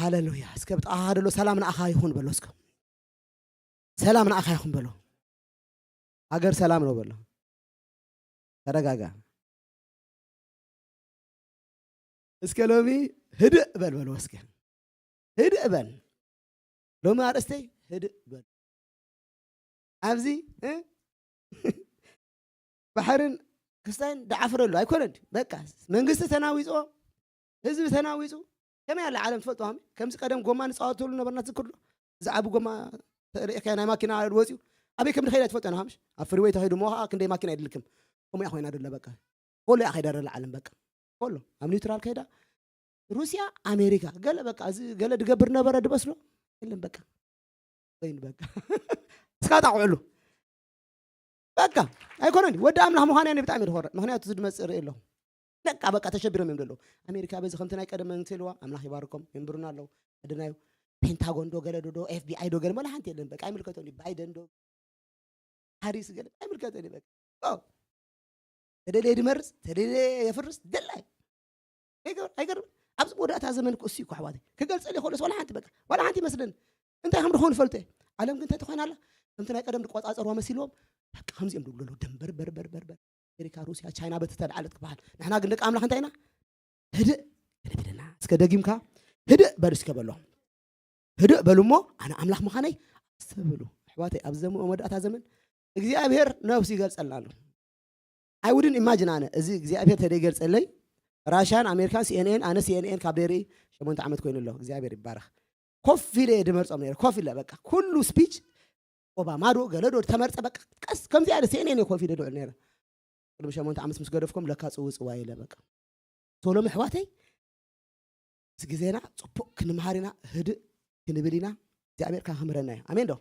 ሃሌሉያ። እስከ ብጥቓኻ ዘሎ ሰላም ንኣኻ ይኹን በሎ። እስከ ሰላም ንኣኻ ይኹን በሎ። ሃገር ሰላም ነው በሎ። ተረጋጋ። እስከ ሎሚ ህድእ በል በሎ። እስከ ህድእ በል። ሎሚ ኣርእስተይ ህድእ በል። ኣብዚ እ? ባሕርን ክስታይን ደዓፍረሉ ኣይኮነን። በቃ መንግስቲ ተናዊፅዎ፣ ህዝቢ ተናዊፁ። ከመይ ኣላ ዓለም ትፈልጦ ሃሚ? ከምዚ ቀደም ጎማ ንፃወተሉ ነበርና ትዝክር ዶ? ዝዓቢ ጎማ ርኢኻዮ ናይ ማኪና ወፂኡ ኣበይ ከም ድኸይድ ኣይትፈልጦ ኢና ሃምሽ? ኣብ ፍሪወይ ተኸይዱ እሞ ከዓ ክንደይ ማኪና የድልክም? ከምኡ እያ ኮይና ደሎ በቃ። ኮሎ እያ ከይዳ ደላ ዓለም በቃ። ኮሎ ኣብ ኒውትራል ከይዳ ሩስያ ኣሜሪካ ገለ በቃ እዚ ገለ ድገብር ነበረ ድበስሎ የለን በቃ። ወይን በቃ እስካ ጣቑዕሉ በቃ። ኣይኮነን ወዲ ኣምላኽ ምዃን ያኔ ብጣዕሚ ድኾረ ምክንያቱ እዚ ድመፅእ ርኢ ኣለኹ። በቃ በቃ ተሸቢሮም እዮም ዘለዉ። ኣሜሪካ በዚ ከምቲ ናይ ቀደም እንተልዋ ኣምላኽ ይባርኮም የንብሩና ኣለዉ። ዕድናዩ ፔንታጎን ዶ ገለ ዶ ዶ ኤፍቢኣይ ዶ ገለ መላ ሓንቲ የለን በቃ ኣይምልከቶም እዩ ባይደን ዶ ሃሪስ ገለ ኣይምልከቶም እዩ በቃ። ኦ፣ ተደለየ ድመርፅ ተደለየ የፍርስ ደላይ ኣይገርም። ኣብዚ መወዳእታ ዘመን እኮ እሱ እኮ ኣሕዋተይ ክገልፀል ይኽእልስ ዋላ ሓንቲ በቃ ዋላ ሓንቲ ይመስለኒ። እንታይ ከም ድኾን ይፈልጦ እየ። ዓለም ግን እንታይ ተኾይና ኣላ? ከምቲ ናይ ቀደም ድቆፃፀርዋ መሲልዎም በቃ ከምዚኦም ድብሉ ኣለዉ። ደንበር በርበር በርበር ኣሜሪካ ሩስያ ቻይና በቲ ተልዓለት ክበሃል ንሕና ግን ደቂ ኣምላኽ እንታይ ኢና? ህድእ ክንብል ኢና። እስከ ደጊምካ ህድእ በሉ እስከ በሎ። ህድእ በሉ እሞ ኣነ ኣምላኽ ምዃነይ ኣስተብህሉ። ኣሕዋተይ ኣብዚ ዘመን መወዳእታ ዘመን እግዚኣብሔር ነብሱ ይገልፀልና ኣሎ። I wouldn't imagine ኣነ እዚ እግዚኣብሔር ተደይገልፀለይ ራሽያን ኣሜሪካን ሲኤንኤን ኣነ ሲኤንኤን ካብ ደርኢ ሸሞንተ ዓመት ኮይኑ ኣሎ። እግዚኣብሔር ይባረኽ። ኮፍ ኢለ እየ ድመርፆም ነይረ ኮፍ ኢለ በቃ ኩሉ ስፒች ኦባማ ዶ ገለ ዶ ተመርፀ በቃ ቀስ ከምዚ ኣለ ሲኤንኤን እየ ኮፍ ኢለ ድውዕል ነይረ። ቅድሚ ሸሞንተ ዓመት ምስ ገደፍኩም ለካ ፅውፅዋ ኢለ በቃ ሶሎም ኣሕዋተይ እዚ ግዜና ፅቡቅ ክንምሃር ኢና ህድእ ክንብል ኢና እግዚኣብሔር ከዓ ክምህረና እዩ ኣሜን ዶ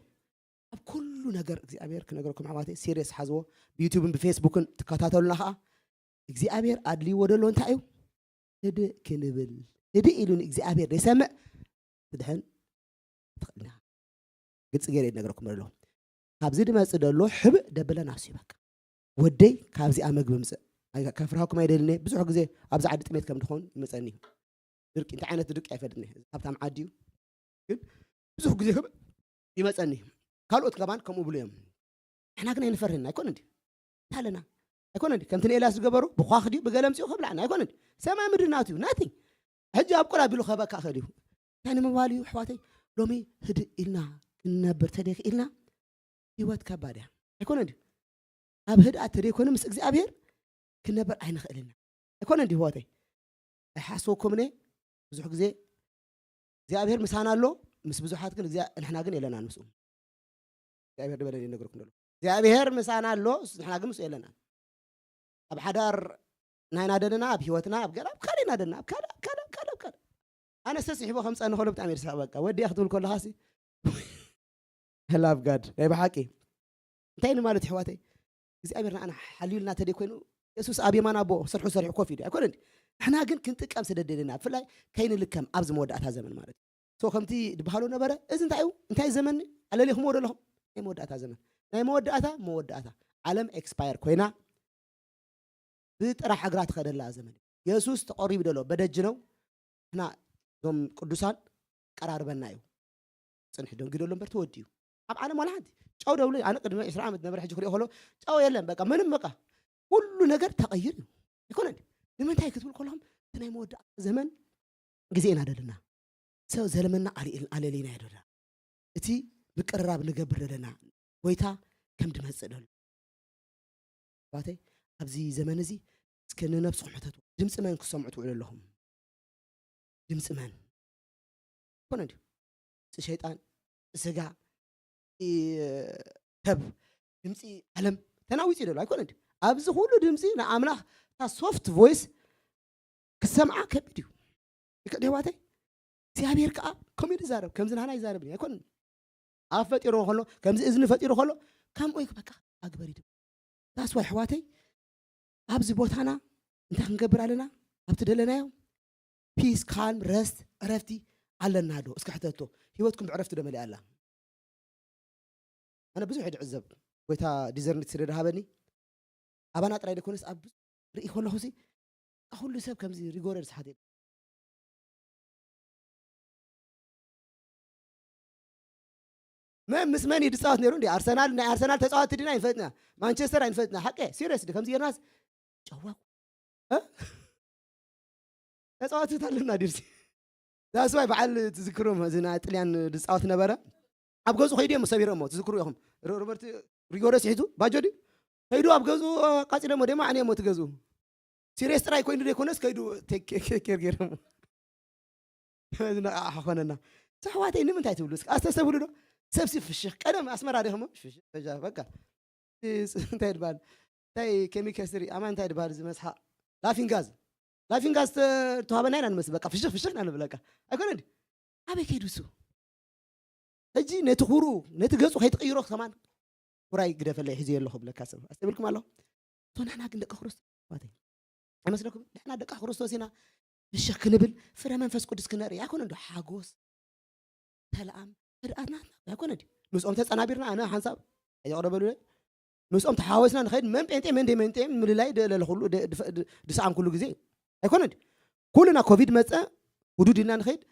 ኣብ ኩሉ ነገር እግዚኣብሔር ክነገረኩም ኣሕዋተይ ሲሪየስ ሓዝዎ ብዩቱብን ብፌስቡክን ትከታተሉና ከዓ እግዚኣብሔር ኣድልይዎ ደሎ እንታይ እዩ ህድእ ክንብል ህድእ ኢሉ ንእግዚኣብሔር ዘይሰምዕ ትድሕን ትኽእልና ግልፂ ገይረ ይነግረኩም ኣለኹ ካብዚ ድመፅእ ደሎ ሕብእ ደብለ ናብሱ ይበካ ወደይ ካብዚኣ መግቢ ምፅእ ከፍርሃኩም ኣይደልኒ ብዙሕ ግዜ ኣብዚ ዓዲ ጥሜት ከም ድኾን ይመፀኒ ድርቂ እንታይ ዓይነት ድርቂ ኣይፈልጥኒ ሃብታም ዓዲ እዩ ግን ብዙሕ ግዜ ክብል ይመፀኒ ካልኦት ከማን ከምኡ ብሉ እዮም ንሕና ግን ኣይንፈርህና ኣይኮነ እንዲ ኣለና ኣይኮነ እንዲ ከምቲ ንኤልያስ ዝገበሩ ብኳኽ ድዩ ብገለ ምፅኡ ከብላዕና ኣይኮነ እንዲ ሰማይ ምድሪ ናቱ እዩ ናቲንግ ሕጂ ኣብ ቁር ኣቢሉ ከበካ ክእል እዩ እንታይ ንምባል እዩ ኣሕዋተይ ሎሚ ህድእ ኢልና ክንነብር ተደይክኢልና ህይወት ከባድ እያ ኣይኮነ እንዲ ኣብ ህድኣት ተደይኮነ ምስ እግዚኣብሔር ክንነብር ኣይንኽእልና ኣይኮነ እንዲ ህይወተይ ኣይሓስበኩምነ ብዙሕ ግዜ እግዚኣብሔር ምሳና ኣሎ ምስ ብዙሓት ግን ንሕና ግን የለናን ምስኡ እግዚኣብሔር ድበለ ይነግርኩም ዘሎ እግዚኣብሔር ምሳና ኣሎ ንሕና ግን ምስኡ የለናን ኣብ ሓዳር ናይ ናደንና ኣብ ህይወትና ኣብ ገለ ኣብ ካልእ ናደንና ኣብ ካልእ ኣብ ካልእ ኣብ ካልእ ኣብ ካልእ ኣነ ሰስሒቦ ከም ፀንኸሎ ብጣዕሚ ይርስዕ በቃ ወዲያ ክትብል ከለኻሲ ላቭ ጋድ ናይ ብሓቂ እንታይ ንማለት ይሕዋተይ እግዚኣብሔር ንኣና ሓልዩልና ተደይ ኮይኑ የሱስ ኣብ የማን ኣቦ ስርሑ ሰሪሑ ኮፍ ኢሉ ኣይኮነ እንዲ ንሕና ግን ክንጥቀም ስደደልና ብፍላይ ከይንልከም ኣብዚ መወዳእታ ዘመን ማለት እዩ ከምቲ ድበሃሎ ነበረ እዚ እንታይ እዩ እንታይ ዘመን ኣለሊኹምዎ ደለኹም ናይ መወዳእታ ዘመን ናይ መወዳእታ መወዳእታ ዓለም ኤክስፓየር ኮይና ብጥራሕ እግራ ትኸደላ ዘመን የሱስ ተቐሪቡ ደሎ በደጅ ነው እና እዞም ቅዱሳን ቀራርበና እዩ ፅንሒ ደንጊዶ ኣሎ እምበር ተወዲ እዩ ኣብ ዓለም ዋላ ሓንቲ ጨው ደብሉ ኣነ ቅድሚ ዕስራ ዓመት ነበረ ሕጂ ክሪኦ ከሎ ጨው የለን በቃ ምንም በቃ ኩሉ ነገር ተቐይር እዩ ይኮነ ንምንታይ ክትብል ከለኹም እቲ ናይ መወዳእታ ዘመን ግዜ ኢና ደለና ሰብ ዘለመና ኣለሊና ይደዳ እቲ ምቅርራብ ንገብር ዘለና ጎይታ ከም ድመፅእ ደሎ ባተይ ኣብዚ ዘመን እዚ እስከ ንነብስኹም ሕተቱ ድምፂ መን ክሰምዑ ትውዕሉ ኣለኹም ድምፂ መን ኮነ ድዩ ድምፂ ሸይጣን ስጋ ሰብ ድምፂ ዓለም ተናዊፂ ደሎ ኣይኮነ ድዩ ኣብዚ ኩሉ ድምፂ ንኣምላኽ እታ ሶፍት ቮይስ ክሰምዓ ከቢድ እዩ ይክእል ህዋተይ እግዚኣብሔር ከዓ ከምኡ ይዛረብ ከምዚ ናህና ይዛረብ ኣይኮነ ኣብ ፈጢሩ ከሎ ከምዚ እዝኒ ፈጢሩ ከሎ ከምኡ እዩ በቃ ኣግበር ይድም ዳስዋ ኣሕዋተይ ኣብዚ ቦታና እንታይ ክንገብር ኣለና ኣብቲ ደለናዮ ፒስ ካልም ረስት ዕረፍቲ ኣለና ዶ እስኪ ሕተቶ ህይወትኩም ብዕረፍቲ ዶ መሊኣ ኣላ ኣነ ብዙሕ ድዕዘብ ጎይታ ዲዘርኒት ስለ ድሃበኒ ኣባና ጥራይ ደኮነስ ኣብ ርኢ ከለኹ ሲ ኩሉ ሰብ ከምዚ ሪጎረድ ዝሓት መን ምስ መን እዩ ዝፃወት ነይሩ? እንዲ ኣርሰናል፣ ናይ ኣርሰናል ተፃወትቲ ድና ኣይንፈልጥና፣ ማንቸስተር ኣይንፈልጥና። ሓቀ ሲሪየስ ከምዚ ጌርናስ ጨዋኩ ተፃወትት ኣለና ድርሲ ዳስዋይ በዓል ትዝክሮም እዚ ናይ ጥልያን ዝፃወት ነበረ። ኣብ ገዙ ከይዱ እዮም ሰቢሮሞ ትዝክሩ ኢኹም። ሮ- ሮበርት ሪጎረስ ሒዙ ባጆ ድዩ ከይዱ ኣብ ገዙ ቃፂሎሞ ደማ ዕንዮሞ ትገዙ ሲሪየስ ጥራይ ኮይኑ ዘይኮነስ ከይዱ ቴክ ኬር ገይሮሞ ነቃሕ ኮነና። ኣሕዋተይ ንምንታይ ትብሉ እስኪ ኣስተሰብሉ ዶ? ሰብሲ ፍሽኽ ቀደም ኣስመራ ዲኹሞ በቃ እንታይ ድባል እንታይ ኬሚካል ስሪ ኣማ እንታይ ድባል እዚ መስሓ ላፊንጋዝ ላፊንጋዝ ተዋበና ኢና ንመስል በቃ ፍሽኽ ፍሽኽ ኢና ንብል በቃ ኣይኮነ እንዲ ኣበይ ከይዱ እሱ ሕጂ ነቲ ኩሩ ነቲ ገጹ ከይትቕይሮ ከማን ኩራይ ግደፈለይ ሒዙ የለኹ ብለካ ሰብ ኣስተብልኩም ኣለኹ ሶ ንሕና ግን ደቂ ክርስቶስ ኣሕዋተይ ኣይመስለኩም ንሕና ደቂ ክርስቶስ ኢና ብሽኽ ክንብል ፍረ መንፈስ ቅዱስ ክነርኢ ኣይኮነ እንዶ ሓጎስ ሰላም ህድኣትና ኣይኮነ ድዩ ምስኦም ተጸናቢርና ኣነ ሓንሳብ ኣይቕረበሉ ምስኦም ተሓዋወስና ንኸይድ መን ጴንጤ መን ደይ ጴንጤ ምልላይ ደለለ ኩሉ ድስኣን ኩሉ ግዜ ኣይኮነ ድዩ ኩልና ኮቪድ መጸ ውዱድ ኢልና ንኸይድ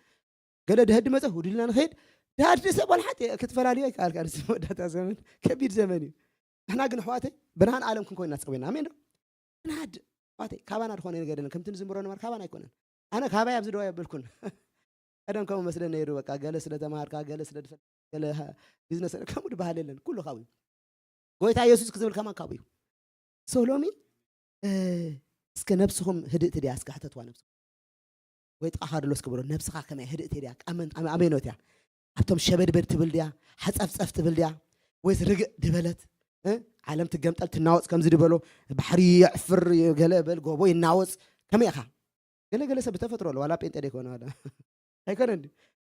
ገለ ድህዲ መጸ ውዱድ ኢልና ንኸይድ ዳድ ሰብ ዋላ ሓንቲ ክትፈላልዮ ኣይከኣልካ ንስ መወዳእታ ዘመን ከቢድ ዘመን እዩ ንሕና ግን ኣሕዋተይ ብርሃን ዓለም ክንኮይና ጸዊና ኣሜን ዶ ንሓድ ኣሕዋተይ ካባና ዝኾነ ነገር የለን ከምቲ ንዝምሮ ነበር ካባና ኣይኮነን ኣነ ካባይ ኣብዚ ደዋ የብልኩን ቀደም ከምኡ መስለ ነይሩ በቃ ገለ ስለ ተማሃርካ ገለ ስለ ድፈ ገለ ቢዝነስ ከምኡ ድበሃል የለን ኩሉ ካብኡ እዩ ጎይታ የሱስ ክዝብል ከማን ካብኡ እዩ ሶ ሎሚ እስከ ነብስኹም ህድእቲ ድያ እስከ ሕተትዋ ነብስኹም ወይ ጥቓኻ ድሎ እስከ በሎ ነብስኻ ከመይ ህድእቲ ድያ ኣመኖት እያ ኣብቶም ሸበድበድ ትብል ድያ ሓፀፍፀፍ ትብል ድያ ወይስ ርግእ ድበለት ዓለም ትገምጠል ትናወፅ ከምዚ ድበሎ ባሕሪ የዕፍር ገለ በል ጎቦ ይናወፅ ከመይ ኢኻ ገለገለ ሰብ ብተፈጥሮ ኣሎ ዋላ ጴንጤ ደይኮነ ዋላ ኣይኮነ እንዲ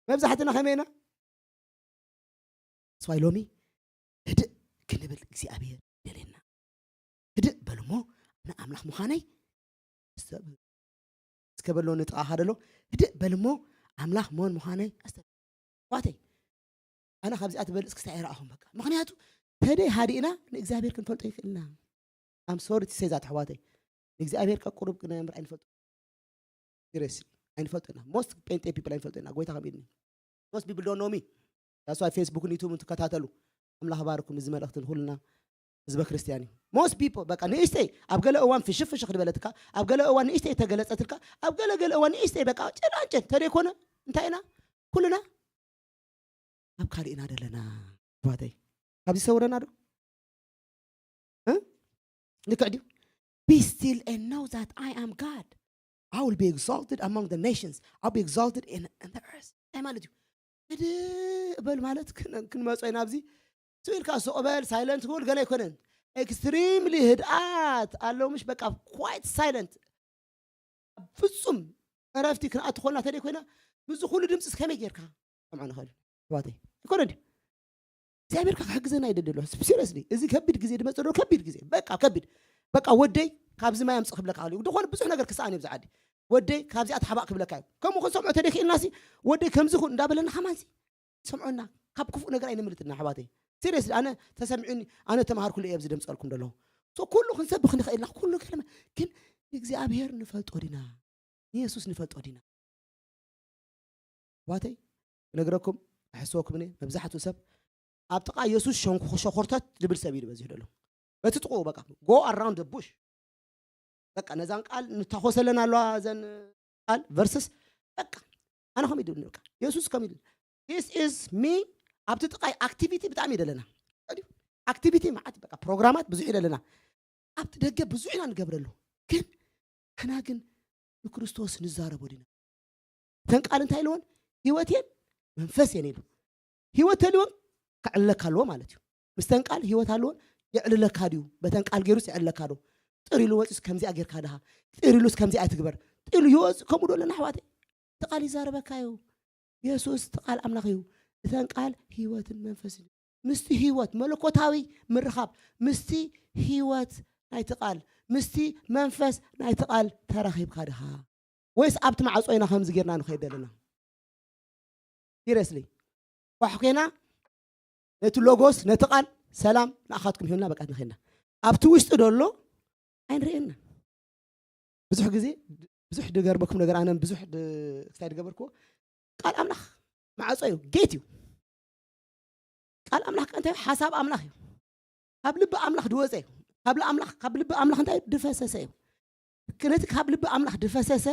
መብዛሕትና ከመይ ኢና ስዋይ ሎሚ ህድእ ክንብል እግዚኣብሔር ይደልየና ህድእ በልሞ ኣነ ኣምላኽ ምዃነይ ሰብ እስከ በሎ ንጥቓኻ ደሎ ህድእ በልሞ ኣምላኽ መን ምዃነይ ኣስተዋተይ ኣነ ካብዚኣ ትበልፅ ክስታይ ኣይረኣኹም በቃ ምኽንያቱ ተደይ ሃዲእና ንእግዚኣብሔር ክንፈልጦ ይኽእልና ኣም ሶሪ ትሰይ ዛት ኣሕዋተይ ንእግዚኣብሔር ካብ ቁሩብ ክነምር ኣይንፈልጦ ሲሪየስ ኣይንፈልጦ ኢና most ጴንጤ people ኣይንፈልጦ ኢና ጎይታ ከም ኢድኒ most people don't know me that's why Facebook YouTube ትከታተሉ ኣምላኽ ባርኩም እዚ መልእኽቲ ንኩልና ህዝበ ክርስቲያን እዩ most people በቃ ንእሽተይ ኣብ ገለ እዋን ፍሽፍ ፍሽኽ ድበለትካ ኣብ ገለ እዋን ንእሽተይ ተገለጸትልካ ኣብ ገለ ገለ እዋን ንእሽተይ በቃ ጭላንጭል ተደይኮነ እንታይ ኢና ኩልና ኣብ ካልእ ኢና ዘለና ኣሕዋተይ ካብዚ ሰውረና ዶ ልክዕ ድዩ be still and know that I am God I will be exalted among the nations I'll be exalted in, in the earth እንታይ ማለት እዩ ህድእ በል ማለት ክንመጾ ኢና ኣብዚ ስቢልካ ሱቕ በል ሳይለንት ክብል ገለ ኣይኮነን extremely ህድኣት ኣለዉ ምሽ በቃ quite silent ፍጹም ዕረፍቲ ክንኣቱ ኮልና ተደይ ኮይና ብዚ ኩሉ ድምፂ ከመይ ጌርካ ሰምዖ ንኽእል ኣሕዋተይ ኣይኮነ ድዩ እግዚኣብሔር ክሕግዘና ይደሊ ኣሎ ሲሪየስሊ እዚ ከቢድ ግዜ ድመፅ ዶ ከቢድ ግዜ በቃ ከቢድ በቃ ወደይ ካብዚ ማይ ኣምፅ ክብለካ ክእል ዝኾነ ብዙሕ ነገር ክሰኣን እዩ ብዚ ዓዲ ወደይ ካብዚኣ ተሓባእ ክብለካ እዩ ከምኡ ክንሰምዖ ተደይ ክኢልና ሲ ወደይ ከምዚ ኩን እንዳበለና ከማንሲ ሰምዖና ካብ ክፉእ ነገር ኣይነምልጥና ኣሕዋተይ ሲሪየስሊ ኣነ ተሰሚዑኒ ኣነ ተማሃርኩሉ እየ ኣብዚ ደምፀልኩም ደለኹ ኩሉ ክንሰብኽ ንኽእል ኢና ኩሉ ከለመ ግን እግዚኣብሔር ንፈልጦ ዲና ንየሱስ ንፈልጦ ዲና ኣሕዋተይ ክነግረኩም ኣሕስወኩም እየ መብዛሕትኡ ሰብ ኣብ ጥቓ የሱስ ሸንኮ ሸኾርተት ዝብል ሰብ እዩ ዝበዝሕ ዘሎ በቲ ጥቕኡ በቃ go around the bush በቃ ነዛን ቃል ንታኾሰለን ኣለዋ ዘን ቃል versus በቃ ኣነ ከም ይድብል በቃ የሱስ ከም ይድብል this is me ኣብቲ ጥቃይ ኣክቲቪቲ ብጣዕሚ ይደለና ኣክቲቪቲ መዓት በቃ ፕሮግራማት ብዙሕ ይደለና ኣብቲ ደገ ብዙሕ ኢና ንገብረሉ ግን ኣና ግን ንክርስቶስ ንዛረቦ ዲና እተን ቃል እንታይ ኢልወን ህይወት የን መንፈስ የን ኢሉ ህይወት ተልወን ከዕልለካ ኣለዎ ማለት እዩ ምስተን ቃል ህይወት ኣለወን የዕልለካ ድዩ በተን ቃል ገይሩስ የዕልለካ ዶ ጥር ኢሉ ወፂስ ከምዚኣ ጌርካ ድኻ ጥር ኢሉስ ከምዚኣ ትግበር ጥር ኢሉ ይወፅ ከምኡ ዶ ኣለና ኣሕዋተይ እቲ ቃል ይዛረበካ እዩ የሱስ እቲ ቃል ኣምላኽ እዩ እተን ቃል ህይወትን መንፈስን ምስቲ ህይወት መለኮታዊ ምርኻብ ምስቲ ህይወት ናይቲ ቃል ምስቲ መንፈስ ናይቲ ቃል ተራኺብካ ድኻ ወይስ ኣብቲ ማዕጾ ኢና ከምዚ ጌርና ንኸይድ ዘለና ሲሪየስሊ ኳሕ ኮይና ነቲ ሎጎስ ነቲ ቃል ሰላም ንኣኻትኩም ሂብና በቃ ንኸይድና ኣብቲ ውሽጢ ደሎ ኣይንርእየና ብዙሕ ግዜ ብዙሕ ድገርመኩም ነገር ኣነ ብዙሕ ክስታይ ድገበርክዎ ቃል ኣምላኽ ማዕጾ እዩ ጌት እዩ ቃል ኣምላኽ ከ እንታይ እዩ? ሓሳብ ኣምላኽ እዩ። ካብ ልቢ ኣምላኽ ዝወፀ እዩ። ካብ ኣምላኽ ካብ ልቢ ኣምላኽ እንታይ እዩ? ዝፈሰሰ እዩ። ነቲ ካብ ልቢ ኣምላኽ ዝፈሰሰ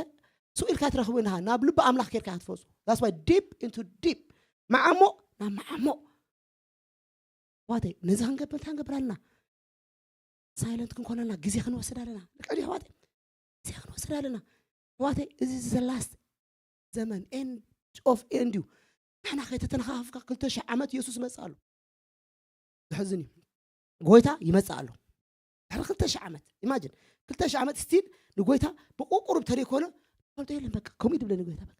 ስቕ ኢልካ ትረኽቦ ኢኻ። ናብ ልቢ ኣምላኽ ኬድካ ክትፈሱ። That's why deep into deep፣ መዓሙቕ ናብ መዓሙቕ። ኣሕዋተይ፣ ነዚ ክንገብር እንታይ ክንገብር ኣለና? ሳይለንት ክንኮን ኣለና። ግዜ ክንወስድ ኣለና። ልክዕ ድዩ ኣሕዋተይ? ግዜ ክንወስድ ኣለና። ኣሕዋተይ፣ እዚ is the last ዘመን፣ end of end እዩ። ንሕና ከይተተነኻኸፍካ ክልተ ሽሕ ዓመት የሱስ ይመጽእ ኣሎ። ዘሕዝን እዩ። ጎይታ ይመጽእ ኣሎ። ድሕሪ ክልተ ሽሕ ዓመት፣ ኢማጂን፣ ክልተ ሽሕ ዓመት ስቲል ንጎይታ ብቁቁሩብ ተደይኮነ ፈልጦ የለን። በቃ ከምኡ ይድብለኒ ጎይታ። በቃ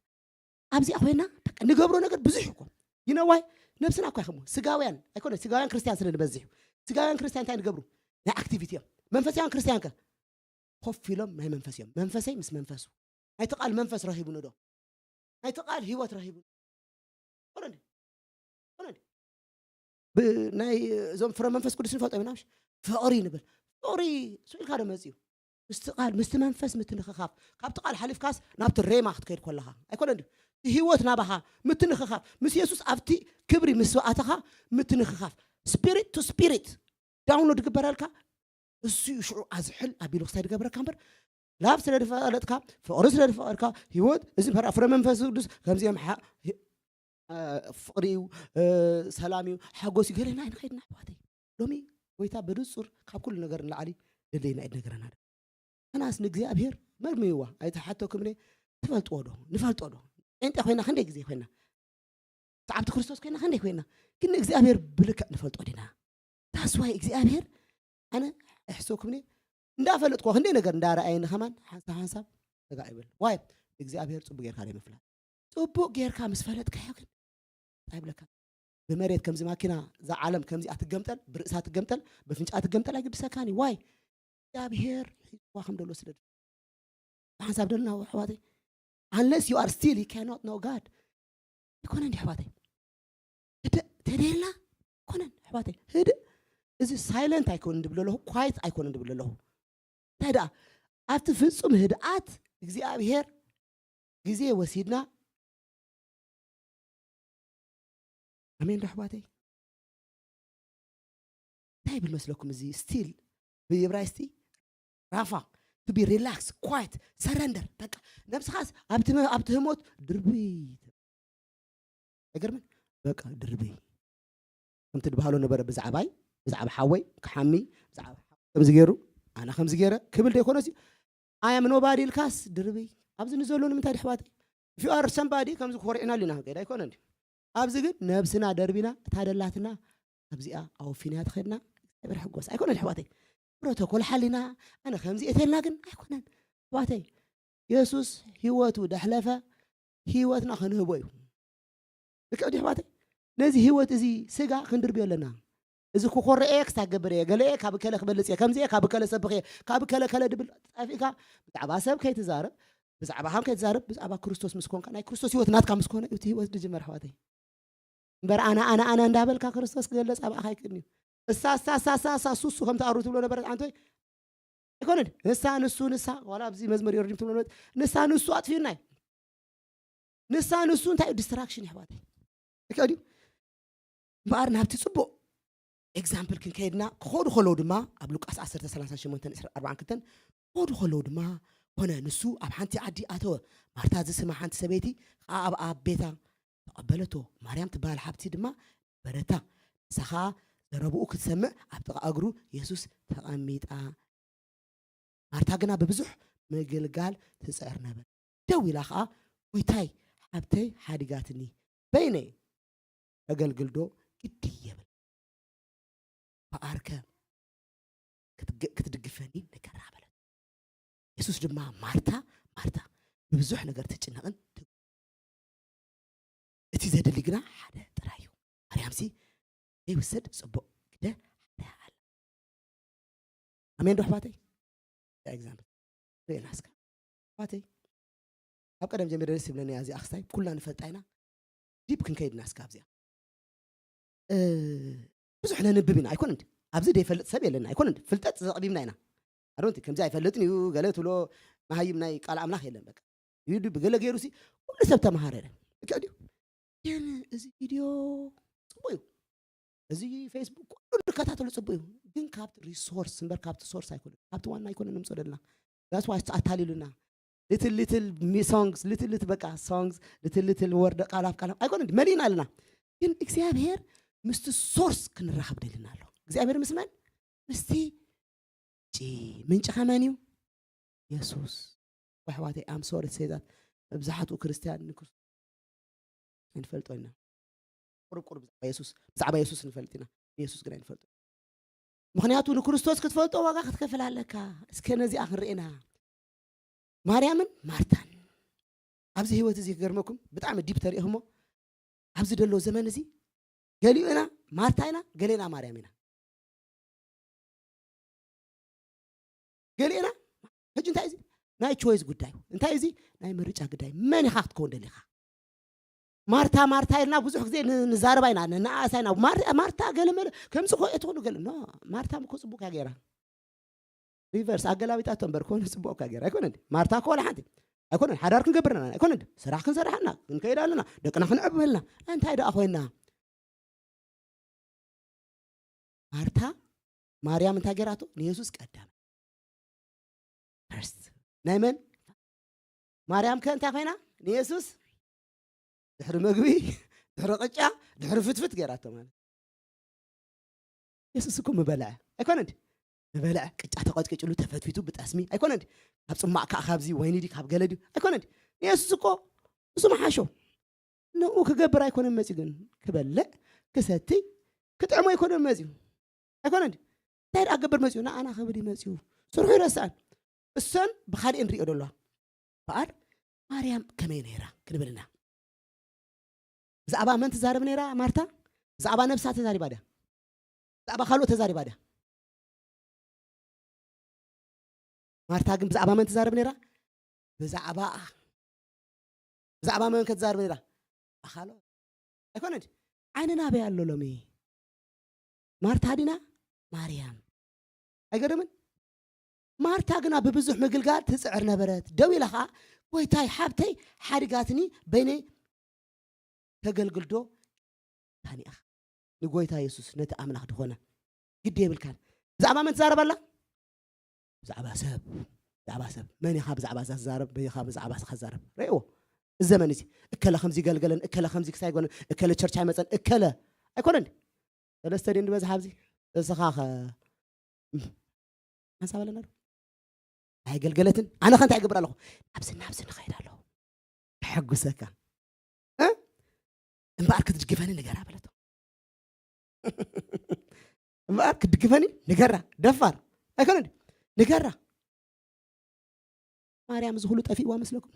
ኣብዚኣ ኮይና በቃ ንገብሮ ነገር ብዙሕ እኮ ይነዋይ። ነብስና እኳ ይኸሙ ስጋውያን ኣይኮነ፣ ስጋውያን ክርስትያን ስለ ንበዝሕ እዩ። ስጋውያን ክርስትያን እንታይ ንገብሩ? ናይ ኣክቲቪቲ እዮም። መንፈሳውያን ክርስትያን ከ ኮፍ ኢሎም ናይ መንፈስ እዮም። መንፈሰይ ምስ መንፈሱ፣ ናይቲ ቃል መንፈስ ረሂቡኒ ዶ? ናይቲ ቃል ህይወት ረሂቡኒ። ኮነ እንዲ? ኮነ እንዲ? ብ-፣ ናይ እዞም ፍረ መንፈስ ቅዱስ ንፈልጦ ኢና። ፍቕሪ ንብል። ፍቕሪ ስኢልካ ዶ መፅዩ? ምስቲ ቃል፣ ምስቲ መንፈስ ምትንኽኻፍ። ካብቲ ቃል ሓሊፍካስ ናብቲ ሬማ ክትከይድ ከለኻ ኣይኮነ እንዲ? እቲ ህይወት ናባኻ ምትንኽኻፍ። ምስ የሱስ ኣብቲ ክብሪ ምስ ኣተኻ ምትንኽኻፍ። ስፒሪት ቱ ስፒሪት ዳውንሎድ ይግበረልካ። እሱ እዩ ሽዑ ኣዝሕል ኣቢሉ ክሳይ ዝገብረካ እምበር፣ ላብ ስለ ዝፈለጥካ፣ ፍቕሪ ስለ ዝፈቐድካ፣ ህይወት፣ እዚ ፍረ መንፈስ ቅዱስ ከምዚኦም ሓ-፣ እ፣ ፍቕሪ እዩ፣ እ፣ ሰላም እዩ፣ ሓጎስ እዩ፣ ገለና ኣይንኸይድና ኣሕዋተይ። ሎሚ ጎይታ ብንጹር ካብ ኩሉ ነገር ንላዕሊ ደለየና እዩ ዝነገረና። ከናስ ንእግዚኣብሔር መርምይዋ፣ ኣይትሓተኩምኒ፣ ትፈልጥዎ ዶ? ንፈልጦ ዶ? ጴንጤ ኮይና ክንደይ ግዜ ኮይና? ሰዓብቲ ክርስቶስ ኮይና ክንደይ ኮይና? ግን ንእግዚኣብሔር ብልክዕ ንፈልጦ ዲና? That's why እግዚኣብሔር ኣነ ኣይሕሰኩምኒ፣ እንዳፈለጥኩ ክንደይ ነገር እንዳረኣየኒ ከማን ሓንሳብ ሓንሳብ ረጋ ይብል። ዋይ? እግዚኣብሔር ጽቡቅ ጌርካ ናይ ምፍላጥ። ጽቡቅ ጌርካ ምስ ፈለጥካዮ ግን እንታይ ይብለካ? ብመሬት ከምዚ ማኪና እዛ ዓለም ከምዚኣ ትገምጠል፣ ብርእሳ ትገምጠል፣ ብፍንጫ ትገምጠል ኣይግድሰካን እዩ። ዋይ? እግዚኣብሔር ሒዝዋ ከም ደሎ ስለ ዝፈልጥ። ሓንሳብ ደልና ኣሕዋተይ፣ unless you are still, you cannot know God። ይኮነ እንዲ ኣሕዋተይ፣ ህድእ ተደልና ይኮነን ኣሕዋተይ፣ ህድእ። እዚ ሳይለንት ኣይኮነን ድብል ኣለኹ፣ ኳይት ኣይኮነን ድብል ኣለኹ። እንታይ ደኣ ኣብቲ ፍጹም ህድኣት እግዚኣብሔር ግዜ ወሲድና፣ ኣሜን ዶ ኣሕዋተይ? እንታይ ይብል መስለኩም? እዚ ስቲል ብእብራይስጢ ራፋ፣ to be relax, quiet, surrender። በቃ ነብስኻስ ኣብቲ መ-፣ ኣብቲ ህሞት ድርብይ። ኣይገርምን? በቃ ድርብይ። ከምቲ ድበሃሎ ነበረ፣ ብዛዕባይ፣ ብዛዕባ ሓወይ ክሓሚ፣ ብዛዕባ ሓወይ ከምዚ ገይሩ፣ ኣነ ከምዚ ገይረ ክብል ዶ ይኮነሲ? I am nobody ኢልካስ ድርብይ። ኣብዚ ንዘሎ ንምንታይ ድሕዋተይ? If you are somebody ከምዚ ኮሪዕና ሊና ክንከይድ ኣይኮነን ድዩ? ኣብዚ ግን ነብስና ደርቢና፣ እታ ደላትና ኣብዚኣ ኣወፊና ትኸድና። እግዚኣብሔር ሕጎስ ኣይኮነን ኣሕዋተይ። ፕሮቶኮል ሓሊና፣ ኣነ ከምዚ እተልና ግን ኣይኮነን ኣሕዋተይ። የሱስ ህይወቱ ደሕለፈ፣ ህይወትና ክንህቦ እዩ። ልክዕ ድዩ ኣሕዋተይ? ነዚ ህይወት እዚ ስጋ ክንድርብዮ ኣለና። እዚ ክኾርዕ እየ፣ ክሳብ ክገብር እየ፣ ገለ እየ፣ ካብ ከለ ክበልጽ እየ፣ ከምዚ እየ፣ ካብ ከለ ሰብኽ እየ፣ ካብ ከለ ከለ ድብል ጠፊእካ፣ ብዛዕባ ሰብ ከይትዛረብ፣ ብዛዕባ ሃም ከይትዛረብ፣ ብዛዕባ ክርስቶስ ምስ ኮንካ፣ ናይ ክርስቶስ ህይወት ናትካ ምስ ኮነ፣ እቲ ህይወት ዝጅመር ኣሕዋተይ። እምበር ኣነ፣ ኣነ፣ ኣነ እንዳበልካ ክርስቶስ ክገለጽ ኣባኻ ኣይክእልን እዩ። እሳ፣ እሳ፣ እሳ፣ እሳ፣ እሳ፣ ሱሱ ከምቲ ኣሩ ትብሎ ነበረት ኣንቶይ። ኣይኮነን። ንሳ፣ ንሱ፣ ንሳ፣ ዋላ ኣብዚ መዝሙር የርዲም ትብሎ ነበረት። ንሳ፣ ንሱ ኣጥፊኡና እዩ። ንሳ፣ ንሱ እንታይ እዩ? ዲስትራክሽን ኣሕዋተይ። ልክዕ ድዩ? እምበኣር ናብቲ ጽቡቕ ኤግዛምፕል ክንከይድና ክኸዱ ከለዉ ድማ ኣብ ሉቃስ ዓሰርተ ሰላሳ ሸሞንተ ኣርባዓን ክልተን ክኸዱ ከለዉ ድማ ኮነ ንሱ ኣብ ሓንቲ ዓዲ ኣተወ። ማርታ ዝስማ ሓንቲ ሰበይቲ ከኣ ኣብ ኣብ ቤታ ተቐበለቶ። ማርያም ትበሃል ሓብቲ ድማ ነበረታ። ንሳ ኸኣ ዘረብኡ ክትሰምዕ ኣብ ጥቓ እግሩ የሱስ ተቐሚጣ። ማርታ ግና ብብዙሕ ምግልጋል ትጽዕር ነበረት። ደው ኢላ ኸኣ ጎይታይ ሓብተይ ሓዲጋትኒ በይነይ ከገልግልዶ ግዲ የብል። በኣርከ ክትግ-፣ ክትድግፈኒ ንገራ በለት። የሱስ ድማ ማርታ ማርታ ብብዙሕ ነገር ትጭነቕን ት-፣ እቲ ዘድሊ ግና ሓደ ጥራይ እዩ። ማርያምሲ ዘይውሰድ ጽቡቕ ግደ ሓደ ኣላ። ኣሜን ዶ ኣሕዋተይ? ኤግዛምፕል ርእየና እስከ ኣሕዋተይ፣ ካብ ቀደም ጀሚረ ደስ ይብለኒ እያ እዚኣ ክስታይ ኩልና ንፈልጣ ኢና። ዲፕ ክንከይድ ኢና እስከ ኣብዚኣ። እ፣ ብዙሕ ነንብብ ኢና ኣይኮነ እንዲ? ኣብዚ ዘይፈልጥ ሰብ የለና ኣይኮነ እንዲ? ፍልጠት ዘቕቢብና ኢና። ኣሮንቲ ከምዚ ኣይፈልጥን እዩ ገለ ትብሎ መሃይም ናይ ቃል ኣምላኽ የለን። በቃ እዩ ዲ-፣ ብገለ ገይሩ ሲ ኩሉ ሰብ ተመሃረ። ልክዕ ድዩ? ግን እዚ ቪድዮ ጽቡቅ እዩ። እዚ Facebook ኩሉ ንከታተሉ ጽቡቅ እዩ፣ ግን ካብቲ resource እምበር ካብቲ source ኣይኮነን፣ ካብቲ ዋና ኣይኮነን ንምጽኦ ደለና። That's why ኣታሊሉና። Little little songs፣ little little በቃ songs፣ little little ወርደ ቃላፍ ቃላፍ ኣይኮነን መሊእና ኣለና። ግን እግዚኣብሔር ምስቲ source ክንራኸብ ደልና ኣሎ። እግዚኣብሔር ምስ መን? ምስቲ ጭ ምንጭኻ መን እዩ? የሱስ። ኣሕዋተይ፣ I'm sorry to say that፣ መብዛሕትኡ ክርስትያን ንክርስቶስ ንፈልጦ ኢና። ቁሩብ ቁሩብ ብዛዕባ የሱስ፣ ብዛዕባ የሱስ ንፈልጥ ኢና፣ ንየሱስ ግን ኣይንፈልጦ። ምኽንያቱ ንክርስቶስ ክትፈልጦ ዋጋ ክትከፍል ኣለካ። እስከ ነዚኣ ክንርኤና። ማርያምን ማርታን ኣብዚ ህይወት እዚ ክገርመኩም፣ ብጣዕሚ ዲፕ ተሪእኹሞ፣ ኣብዚ ደሎ ዘመን እዚ ገሊኡ ኢና ማርታ ኢና፣ ገሌና ማርያም ኢና። ገሊእና ሕጂ እንታይ እዚ ናይ ቾይስ ጉዳይ እዩ። እንታይ እዚ ናይ ምርጫ ጉዳይ፣ መን ኢኻ ክትከውን ደሊኻ? ማርታ ማርታ ኢልና ብዙሕ ግዜ ን- ንዛረባ ኢና፣ ንነኣእሳ ኢና። ማር- ማርታ ገለ መለ ከምዚ ኮ እትኾኑ ገለ ኖ፣ ማርታ እኮ ጽቡቅ እያ ገይራ። ሪቨርስ ኣገላቢጣቶ እምበር ኮነ ጽቡቅ እኮ ገይራ ኣይኮነ እንዴ? ማርታ እኮ ወላ ሓንቲ ኣይኮነ፣ ሓዳር ክንገብር ኣለና ኣይኮነ እንዴ? ስራሕ ክንሰርሕ ኣለና፣ ክንከይድ ኣለና፣ ደቅና ክንዕብብ ኣለና። እንታይ ደኣ ኮይና? ማርታ ማርያም እንታይ ገይራቶ? ንየሱስ ቀዳም ፈርስት። ናይ መን? ማርያም ከ እንታይ ኮይና? ንየሱስ ድሕሪ መግቢ፣ ድሕሪ ቅጫ፣ ድሕሪ ፍትፍት ገይራቶ ማለት። የሱስ እኮ ምበልዐ ኣይኮነ እንዲ? ምበልዐ፣ ቅጫ ተቐጥቂጭሉ ተፈትፊቱ ብጠስሚ ኣይኮነ እንዲ? ካብ ጽማቕ ከዓ ካብዚ ወይኒ ድዩ ካብ ገለ ድዩ ኣይኮነ እንዲ? ንየሱስ እኮ እሱ መሓሾ። ንኡ ክገብር ኣይኮነን መጽዩ፣ ግን ክበልዕ፣ ክሰትይ፣ ክጥዕሞ ኣይኮነን መጽዩ። ኣይኮነን ድዩ? እንታይ ደኣ ክገብር መጽዩ? ንኣና ክብል እዩ መጽዩ። ስርሑ ይረስዐን። እሰን ብኻልእ ንሪኦ ደሎ። በኣል ማርያም ከመይ ነይራ ክንብል ኢና። ብዛዕባ መን ትዛረብ ነይራ ማርታ? ብዛዕባ ነብሳ ተዛሪባ ድያ? ብዛዕባ ካልኦት ተዛሪባ ድያ? ማርታ ግን ብዛዕባ መን ትዛረብ ነይራ? ብዛዕባ ብዛዕባ መን ክትዛረብ ነይራ? ኣኻሎ ኣይኮነን። ዓይንና ኣበይ ኣሎ ሎሚ? ማርታ ዲና ማርያም? ኣይገርምን? ማርታ ግና ብብዙሕ ምግልጋል ትጽዕር ነበረት። ደው ኢላ ኸኣ፣ "ጎይታይ፣ ሓብተይ ሓዲጋትኒ፣ በይነይ ተገልግል ዶ?" ታኒኣ ንጎይታ የሱስ፣ ነቲ ኣምላኽ ዝኾነ ግዲ የብልካን። ብዛዕባ መን ትዛረብ ኣላ? ብዛዕባ ሰብ፣ ብዛዕባ ሰብ። መን ኢኻ ብዛዕባ እዛ ትዛረብ? መን ኢኻ ብዛዕባ እዛ ትዛረብ? ርእይዎ። እዚ ዘመን እዚ እከለ ከምዚ ይገልገለን፣ እከለ ከምዚ ክሳይ ጎነን፣ እከለ ቸርች ኣይመጸን፣ እከለ ኣይኮነን። ሰለስተ ድን ዝበዝሓ ኣብዚ እስኻ ኸ ሓንሳብ ኣለና ዶ? ኣይገልገለትን። ኣነ ኸ እንታይ እገብር ኣለኹ? ናብዚ ናብዚ ንኸይድ ኣለኹ። ከሐጉሰካ። እ? እምበኣር ክትድግፈኒ ንገራ በለቶ። እምበኣር ክትድግፈኒ ንገራ። ደፋር። ኣይኮነን ድዩ? ንገራ። ማርያም እዚ ኩሉ ጠፊእዋ መስለኩም?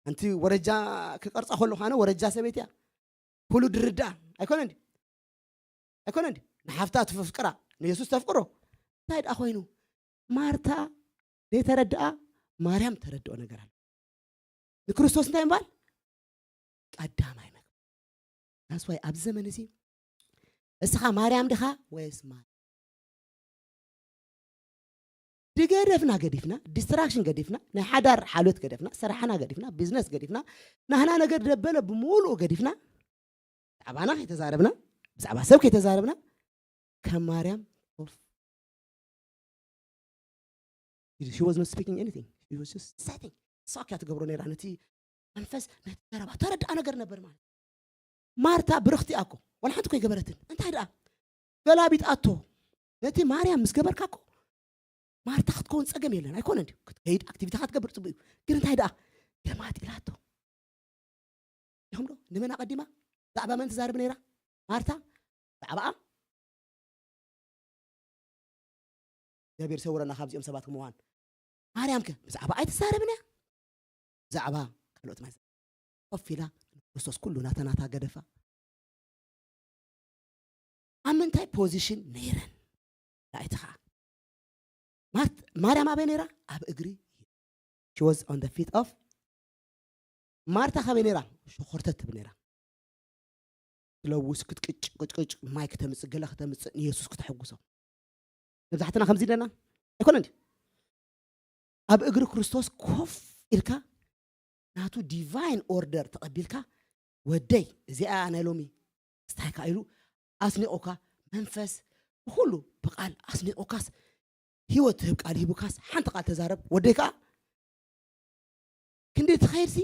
ኣንቲ ወረጃ ክቀርጻ ከለኹ ኣነ ወረጃ ሰበይቲ እያ። ኩሉ ድርድኣ። ኣይኮነን ድዩ? ኣይኮነን ድዩ? ንሓፍታ ትፍቅራ፣ ንየሱስ ተፍቅሮ። እንታይ ደኣ ኮይኑ? ማርታ ዘይተረድኣ፣ ማርያም ተረድኦ ነገር ኣሎ። ንክርስቶስ እንታይ ምባል? ቀዳማይ መግቢ። That's why ኣብዚ ዘመን እዚ እስኻ ማርያም ዲኻ ወይስ ማርያም? ድገደፍና ገዲፍና፣ ዲስትራክሽን ገዲፍና፣ ናይ ሓዳር ሓልዮት ገደፍና፣ ስራሕና ገዲፍና፣ ቢዝነስ ገዲፍና፣ ናህና ነገር ደበለ ብምሉኡ ገዲፍና፣ ብዛዕባና ከይተዛረብና፣ ብዛዕባ ሰብ ከይተዛረብና፣ ከም ማርያም ኮፍ። She was not speaking anything. She was just sitting. ሳክ እያ ትገብሮ ነይራ። ነቲ መንፈስ፣ ነቲ ዘረባ ተረድኣ ነገር ነበር ማለት። ማርታ ብርኽቲ እያ እኮ። ዋላ ሓንቲ እኮ ኣይገበረትን። እንታይ ደኣ? ገላቢጣቶ። ነቲ ማርያም ምስ ገበርካ እኮ ማርታ ክትከውን ጸገም የለን። ኣይኮነን ድዩ? ክትከይድ፣ ኣክቲቪቲኻ ክትገብር ጽቡቅ እዩ። ግን እንታይ ደኣ? ገማጢላቶ። ኢኹም ዶ? ንመን ኣቐዲማ? ብዛዕባ መን ትዛረብ ነይራ? ማርታ? ብዛዕባኣ? እግዚኣብሔር ሰውረና ካብዚኦም ሰባት ከምዋን። ማርያም ከ ብዛዕባ ኣይትዛረብን እያ። ብዛዕባ ካልኦት ማይ ኮፍ ኢላ ክርስቶስ ኩሉ ናታ ናታ ገደፋ። ኣብ ምንታይ ፖዚሽን ነይረን? ራእይቲ ኸዓ ማርት- ማርያም ኣበይ ነይራ? ኣብ እግሪ። She was on the feet of ማርታ። ካበይ ነይራ? ሸኾርተት ትብል ነይራ። ትለውስ ክትቅጭ ቅጭቅጭ ማይ ከተምጽእ ገለ ከተምጽእ ንየሱስ ክተሐጉሶ። መብዛሕትና ከምዚ ኣለና ኣይኮነ እንዲ? ኣብ እግሪ ክርስቶስ ኮፍ ኢልካ ናቱ ዲቫይን ኦርደር ተቐቢልካ፣ "ወደይ፣ እዚኣ ናይ ሎሚ ስታይ ከኣ ኢሉ ኣስኒቑካ፣ መንፈስ ብኹሉ ብቓል ኣስኒቑካስ፣ ህይወት ትህብ ቃል ሂቡካስ፣ ሓንቲ ቃል ተዛረብ፣ ወደይ ከኣ ክንዲ ትኸይድሲ፣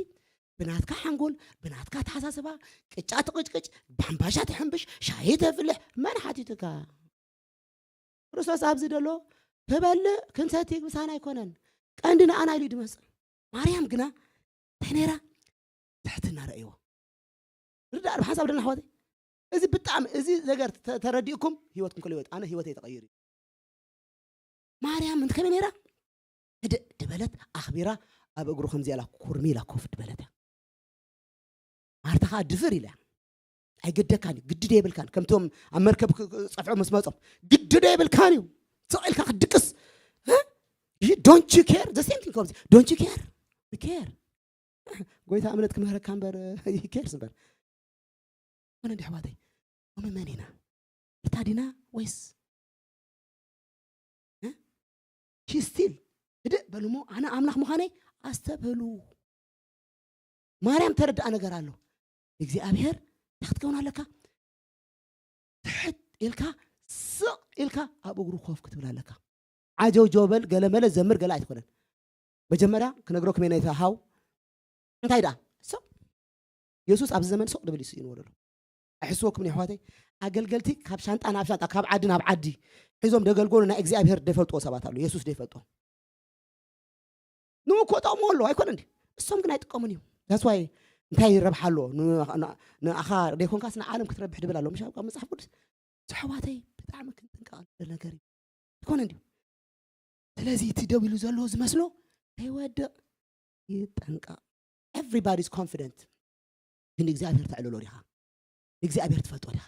ብናትካ ሓንጎል፣ ብናትካ ኣተሓሳስባ፣ ቅጫ ትቕጭቅጭ፣ ባምባሻ ትሕንብሽ፣ ሻሂ ተፍልሕ፣ መን ሓቲቱካ? ክርስቶስ ኣብዚ ደሎ ክበልዕ ክንሰቲ ምሳና ኣይኮነን። ቀንዲ ንኣና ኢሉ ድመጽእ። ማርያም ግና እንታይ ነይራ? ትሕትና ረእይዎ። ርዳእ ሓሳብ ደና ኣሕዋተይ። እዚ ብጣዕሚ፣ እዚ ነገር ተ-፣ ተረዲእኩም ህይወትኩም ክልወጥ። ኣነ ህይወተይ ተቐይሩ። ማርያም እንታይ ከመይ ነይራ? ህድእ ድበለት ኣኽቢራ ኣብ እግሩ ከምዚ ኢላ ኩርሚ ኢላ ኮፍ ድበለት እያ። ማርታ ኸዓ ድፍር ኢላ። ኣይገደካን እዩ፣ ግዲ ዶ የብልካን። ከምቶም ኣብ መርከብ ክ-፣ ክ-፣ ጸፍዖ ምስ መጾም፣ ግዲ ዶ የብልካን እዩ። ስቕ ኢልካ ክትድቅስ። እ? You, don't you care? The same thing ከምዚ። Don't you care? We care. ጎይታ እምነት ክምህረካ እምበር፣ he cares እምበር። ኮነ እንዲ ኣሕዋተይ፣ ሎሚ መን ኢና? እታ ዲና ወይስ? እ? She still፣ ህድእ በሉ እሞ፣ ኣነ ኣምላኽ ምዃነይ ኣስተብህሉ። ማርያም ተረድኣ ነገር ኣሎ። እግዚኣብሔር እንታይ ክትከውን ኣለካ? ትሕት ኢልካ፣ ስቕ ኢልካ ኣብ እግሩ ኮፍ ክትብል ኣለካ። ዓጀውጀው በል፣ ገለመለ ዘምር፣ ገለ ኣይትኾነን። መጀመርያ ክነግረኩም እየ ነቲ ሃው። እንታይ ደኣ? ስቕ። የሱስ ኣብዚ ዘመን ስቕ ድብል እዩ ስኢንዎ ዘሎ። ኣይሕስወኩምን የሕዋተይ። ኣገልገልቲ ካብ ሻንጣ ናብ ሻንጣ፣ ካብ ዓዲ ናብ ዓዲ ሒዞም ደገልገሉ ናይ እግዚኣብሔር ደይፈልጥዎ ሰባት ኣለዉ። የሱስ ደይፈልጦ። ንኡ እኮ ጠቕሞ ኣሎ፣ ኣይኮነ እንዲ? እሶም ግን ኣይጥቀሙን እዩ። That's why እንታይ ረብሓ ኣለዎ? ን-፣ ን-፣ ንኣኻ ደይኮንካስ ንዓለም ክትረብሕ ድብል ኣሎ። ምሽ ኣብ መጽሓፍ ቅዱስ? ኣሕዋተይ፣ ብጣዕሚ ክንጥንቀቕ ነገር እዩ። ኣይኮነ እንዲ? ስለዚ እቲ ደው ኢሉ ዘሎ ዝመስሎ ከይወድቕ ይጠንቀቕ። Everybody is confident። ግን እግዚኣብሔር ተዕልሎ ዲኻ? እግዚኣብሔር ትፈልጦ ዲኻ?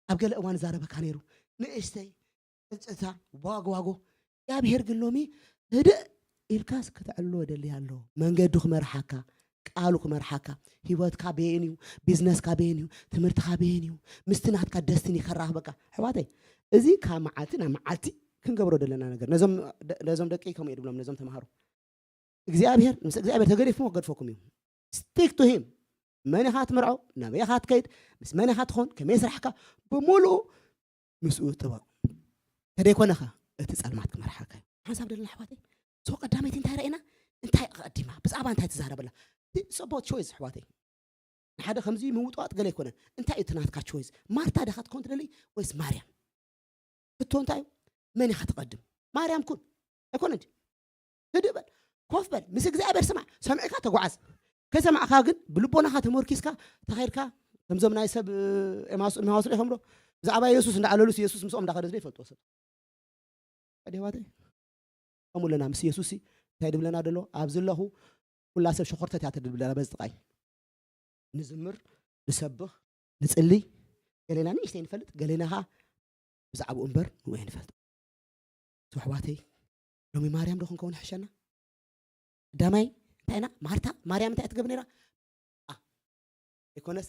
ኣብ ገለ እዋን ዛረበካ ነይሩ። ንእሽተይ፣ ጽጽታ፣ ዋጎ ዋጎ። እግዚኣብሔር ግን ሎሚ ህድእ ኢልካስ ከተዕልሎ ደሊ ኣሎ። መንገዱ ክመርሓካ፣ ቃሉ ክመርሓካ። ህይወትካ በየን እዩ፣ ቢዝነስካ በየን እዩ፣ ትምህርትካ በየን እዩ፣ ምስቲ ናትካ ደስቲኒ ከራኽበካ። ኣሕዋተይ፣ እዚ ካብ መዓልቲ ናብ መዓልቲ ክንገብሮ ዘለና ነገር። ነዞም ደ-፣ ነዞም ደቂ ከምኡ እየ ድብሎም፣ ነዞም ተምሃሮ። እግዚኣብሔር፣ ምስ እግዚኣብሔር ተገዲፍኩም ክገድፈኩም እዩ። Stick to him። መን ኢኻ ትምርዖ፣ ናበይ ኢኻ ትከይድ፣ ምስ መን ኢኻ ትኾን፣ ከመይ ስራሕካ፣ ብምሉኡ ምስኡ ጥበቕ። ተደይኮነኻ እቲ ጸልማት ክመርሓካ እዩ። ሓንሳብ ደለና ኣሕዋተይ፣ so ቀዳመይቲ እንታይ ረእና? እንታይ ኣቐዲማ? ብዛዕባ እንታይ ትዛረበላ? It's about choice ኣሕዋተይ። ንሓደ ከምዚ ምውጥዋጥ ገለ ኣይኮነን። እንታይ እዩ እቲ ናትካ choice? ማርታ ዲኻ ትኮን ትደሊ ወይስ ማርያም? ሕቶ እንታይ እዩ? መን ኢኻ ትቐድም? ማርያም ኩን። ኣይኮነ እንዲ? ህድእ በል። ኮፍ በል። ምስ እግዚኣብሔር ስማዕ። ሰሚዕካ ተጓዓዝ። ከይሰማዕካ ግን ብልቦናኻ ተመርኪስካ ተኸይድካ፣ ከምዞም ናይ ሰብ፣ እ፣ ኤማውስ፣ ኤማውስ ዶ ይኸምሮ? ብዛዕባ የሱስ እንዳዕለሉስ የሱስ ምስኦም እንዳኸደ ዝዶ ይፈልጥዎ ሰብ። ኣሕዋተይ፣ ከምኡ ኣለና ምስ የሱስ ሲ እንታይ ድብለና ደሎ? ኣብዚ ኣለኹ ኩላ ሰብ ሸኾርተት እያ ትድብለና በዚ ጥቃይ። ንዝምር፣ ንሰብኽ፣ ንጽሊ፣ ገሌና ንእሽተይ ንፈልጥ፣ ገሌና ኸዓ ብዛዕባኡ እምበር ንኡ ኣይንፈልጥ። ኣሕዋተይ፣ ሎሚ ማርያም ዶ ክንከውን ሕሸና? ቀዳማይ እንታይ ኢና? ማርታ፣ ማርያም እንታይ እያ ትገብር ነይራ? ኣ፣ ዘይኮነስ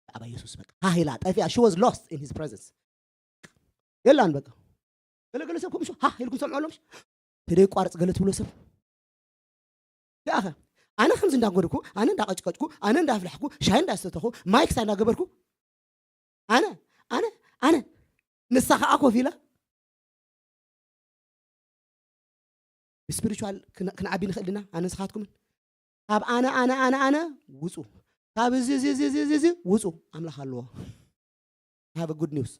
ብዛዕባ የሱስ በቃ ሃህ ኢላ ጠፊኣ። She was lost in his presence። የላን በቃ። ገለገለ ሰብ ከምኡ ሃህ ኢልኩም ሰምዑ ኣለምሽ? ተደይ ቋርጽ ገለ ትብሎ ሰብ። ደኣኸ ኣነ ከምዚ እንዳጎድኩ፣ ኣነ እንዳቀጭቀጭኩ፣ ኣነ እንዳፍላሕኩ፣ ሻይ እንዳሰተኹ፣ ማይክ ሳይ እንዳገበርኩ፣ ኣነ፣ ኣነ፣ ኣነ፣ ንሳ ኸዓ ኮፍ ኢላ። ብስፒሪቹዋል ክን-፣ ክንዓቢ ንኽእል ዲና? ኣነ ንስኻትኩምን? ካብ ኣነ፣ ኣነ፣ ኣነ፣ ኣነ ውጹ። ካብ እዚ፣ እዚ፣ እዚ፣ እዚ፣ እዚ ውጹ። ኣምላኽ ኣለዎ። I have a good news።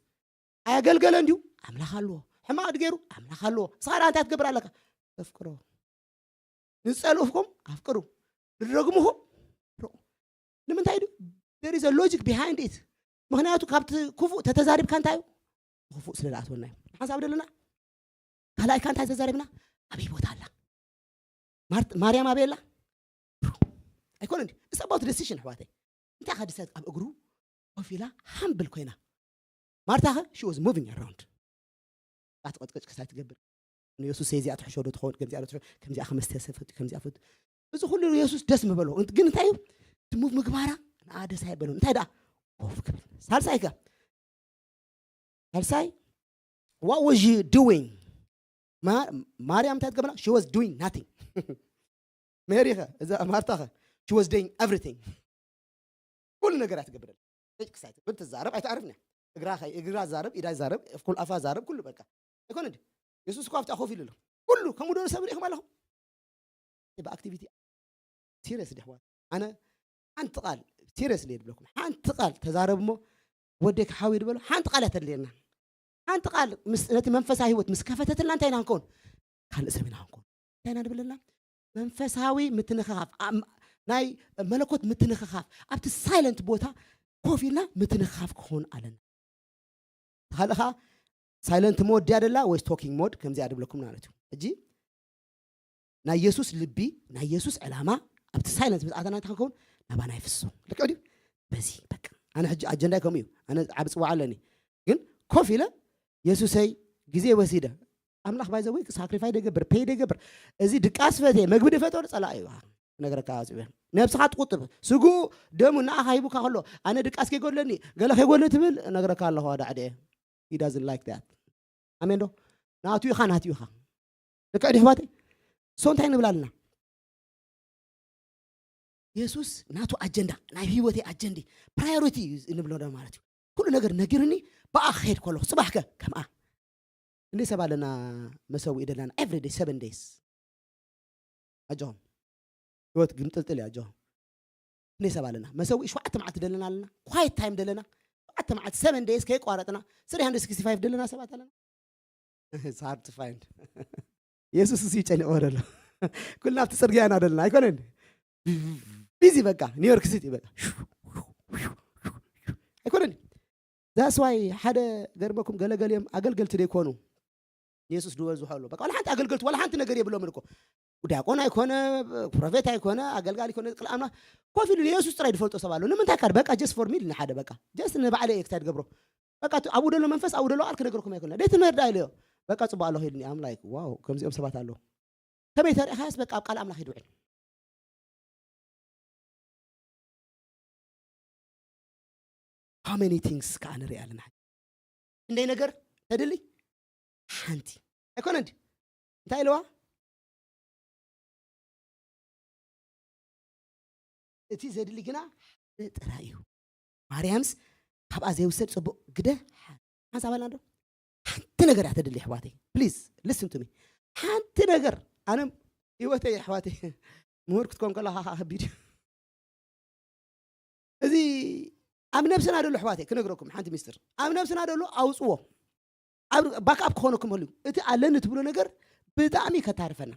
ኣየገልገለን ድዩ? ኣምላኽ ኣለዎ። ሕማቕ ድገይሩ? ኣምላኽ ኣለዎ። ንስኻ ደኣ እንታይ ትገብር ኣለካ? ተፍቅሮ። ንጸልኡኩም ኣፍቅሩ። ንደግምኹም ርቑ። ንምንታይ ድዩ? There is a logic behind it። ምኽንያቱ ካብቲ ክፉእ ተተዛሪብካ እንታይ እዩ? ክፉእ ስለ ዝኣትወና እዩ። ሓንሳብ ደለና? ካልኣይ ከ እንታይ ተዛሪብና? ኣበይ ቦታ ኣላ? ማርት-፣ ማርያም ኣበይ ኣላ? ኣይኮነ እንዲ? It's about decision ኣሕዋተይ። እንታይ ኸ ድሰት ኣብ እግሩ ኮፍ ኢላ ሃምብል ኮይና። ማርታ ኸ? She was moving around። ኣትቐጥቀጭ ክሳይ ትገብር። ንየሱስ እዚኣ ትሕሾ ዶ ትኸውን? ከምዚኣ ዶ ትሕሾ? ከምዚኣ ከመስተ ሰብ ፈቱ፣ ከምዚኣ ፈቱ። እዚ ኩሉ የሱስ ደስ ምበሎ። ግን እንታይ እዩ? እቲ ሙቭ ምግባራ ንኣ ደስ ኣይበሎ። እንታይ ደኣ? ኮፍ ክብል። ሳልሳይ ከ? ሳልሳይ፣ what was you doing? ማ-፣ ማርያም እንታይ ትገብራ? She was doing nothing። ሜሪ ኸ? እዛ ማርታ ኸ? She was doing everything። ኩሉ ነገር እያ ትገብር። ክሳይ ትብል ትዛረብ ኣይትዓርፍን እያ። እግራ ኸይ- እግራ ዛረብ፣ ኢዳ ዛረብ፣ እኩል ኣፋ ዛረብ፣ ኩሉ በቃ ኣይኮነ ድዩ? የሱስ እኮ ኣብታ ኮፍ ኢሉ ኣሎ። ኩሉ ከም ውደዱ ሰብ ርኢኹም ኣለኹም። ብኣክቲቪቲ ሲሪየስ ዲሕዋ ኣነ ሓንቲ ቃል ሲሪየስ ድብለኩም ሓንቲ ቃል ተዛረብ እሞ ወደይ ክሓዊ ድበሎ ሓንቲ ቃል እያ ተድልየና። ሓንቲ ቃል ምስ ነቲ መንፈሳዊ ህይወት ምስ ከፈተትልና እንታይ ኢና ክንከውን? ካልእ ሰብ ኢና ክንከውን። እንታይ ኢና ንብል ኣለና? መንፈሳዊ ምትንኽኻፍ፣ ኣም- ናይ መለኮት ምትንኽኻፍ ኣብቲ ሳይለንት ቦታ ኮፍ ኢልና ምትንኽኻፍ ክኸውን ኣለና። ካልእ ኸዓ ሳይለንት ሞድ ድያ ደላ ወይስ ቶኪንግ ሞድ ከምዚኣ ድብለኩም ማለት እዩ። ሕጂ ናይ የሱስ ልቢ ናይ የሱስ ዕላማ ኣብቲ ሳይለንት ምስ ኣተና እንታይ ክንከውን ናባና ይፍስሶ። ልክዕ ድዩ? በዚ በቃ ኣነ ሕጂ ኣጀንዳይ ከምኡ እዩ። ኣነ ዓብ ፅዋዕ ኣለኒ ግን ኮፍ ኢለ የሱሰይ ግዜ ወሲደ ኣምላኽ ባይዘ ወይ ሳክሪፋይ ደገብር ፔይ ደገብር እዚ ድቃስ ፈትየ መግቢ ድፈጠሩ ፀላእ እዩ። ክነግረካ ኣፅበ ነብስኻ ትቁጥብ ስጉ ደሙ ንኣኻ ሂቡካ ከሎ ኣነ ድቃስ ከይጎድለኒ ገለ ከይጎድለ ትብል እነግረካ ኣለኹ ኣዳዕደ he doesn't like that ኣሜን ዶ ናቱ ኢኻ ናቱ ኢኻ ልክዕ ዲ ኣሕዋተይ ሶ እንታይ ንብል ኣለና የሱስ ናቱ ኣጀንዳ ናይ ህይወተይ ኣጀንዲ ፕራዮሪቲ እዩ ንብሎ ዶ ማለት እዩ ኩሉ ነገር ነጊሩኒ ብኣ ክኸይድ ከለኹ ፅባሕከ ከምኣ እንደ ሰብ ኣለና መሰዊእ ደለና every day seven days ኣጆኹም ህይወት ግምጥልጥል እዩ ኣጆኹም እንደ ሰብ ኣለና መሰዊእ ሸውዓተ መዓልቲ ደለና ኣለና quiet time ደለና ሸውዓተ መዓልቲ seven days ከየቋረጥና three hundred sixty five ደለና ሰባት ኣለና it's hard to find የሱስ እሱ ይጨንቆ ደሎ ኩልና ኣብቲ ፅርግያ ኢና ደለና ኣይኮነን ቢዚ በቃ ኒውዮርክ ሲቲ በቃ ኣይኮነን that's why ሓደ ገርመኩም ገለገሊኦም ኣገልገልቲ ደይኮኑ ንየሱስ ዝበዝሑ ኣሎ በቃ ዋላ ሓንቲ ኣገልገልቲ ዋላ ሓንቲ ነገር የብሎም እኮ ዲያቆን ኣይኮነ ፕሮፌት ኣይኮነ ኣገልጋሊ ኮነ ቅል ኣምላኽ ኮፍ ኢሉ ንየሱስ ጥራይ ዝፈልጦ ሰብ ኣሎ ንምንታይ ካድ በቃ just for me ሓደ በቃ just ንባዕለ እየ ክታይ ትገብሮ በቃ ኣብኡ ደሎ መንፈስ ኣብኡ ደሎ ቃል ክነግረኩም ኣይኮነ ደይ ትምህር ዳ ኢለዮ በቃ ፅቡቅ ኣለኹ ኢልኒ ኣም like wow ከምዚኦም ሰባት ኣለዉ ከመይ ተሪእኻስ በቃ ኣብ ቃል ኣምላኽ ይድውዕል how many things ከዓ ንርኢ ኣለና ክንደይ ነገር ተድሊ ሓንቲ ኣይኮነ እንዲ እንታይ ኢለዋ እቲ ዘድሊ ግና ሓደ ጥራይ እዩ ማርያምስ ካብኣ ዘይውሰድ ፅቡቅ ግደ ሓንሳብ ኣላ ዶ ሓንቲ ነገር እያ ተድሊ ኣሕዋተይ please listen to me ሓንቲ ነገር ኣነ ህይወተይ ኣሕዋተይ ምሁር ክትኮን ከለካ ከዓ ከቢድ እዩ እዚ ኣብ ነብስና ደሎ ኣሕዋተይ ክነግረኩም ሓንቲ ሚስጥር ኣብ ነብስና ደሎ ኣውፅዎ ኣብ ባክኣፕ ክኾነኩም ህልዩ እቲ ኣለኒ ትብሎ ነገር ብጣዕሚ ከታርፈና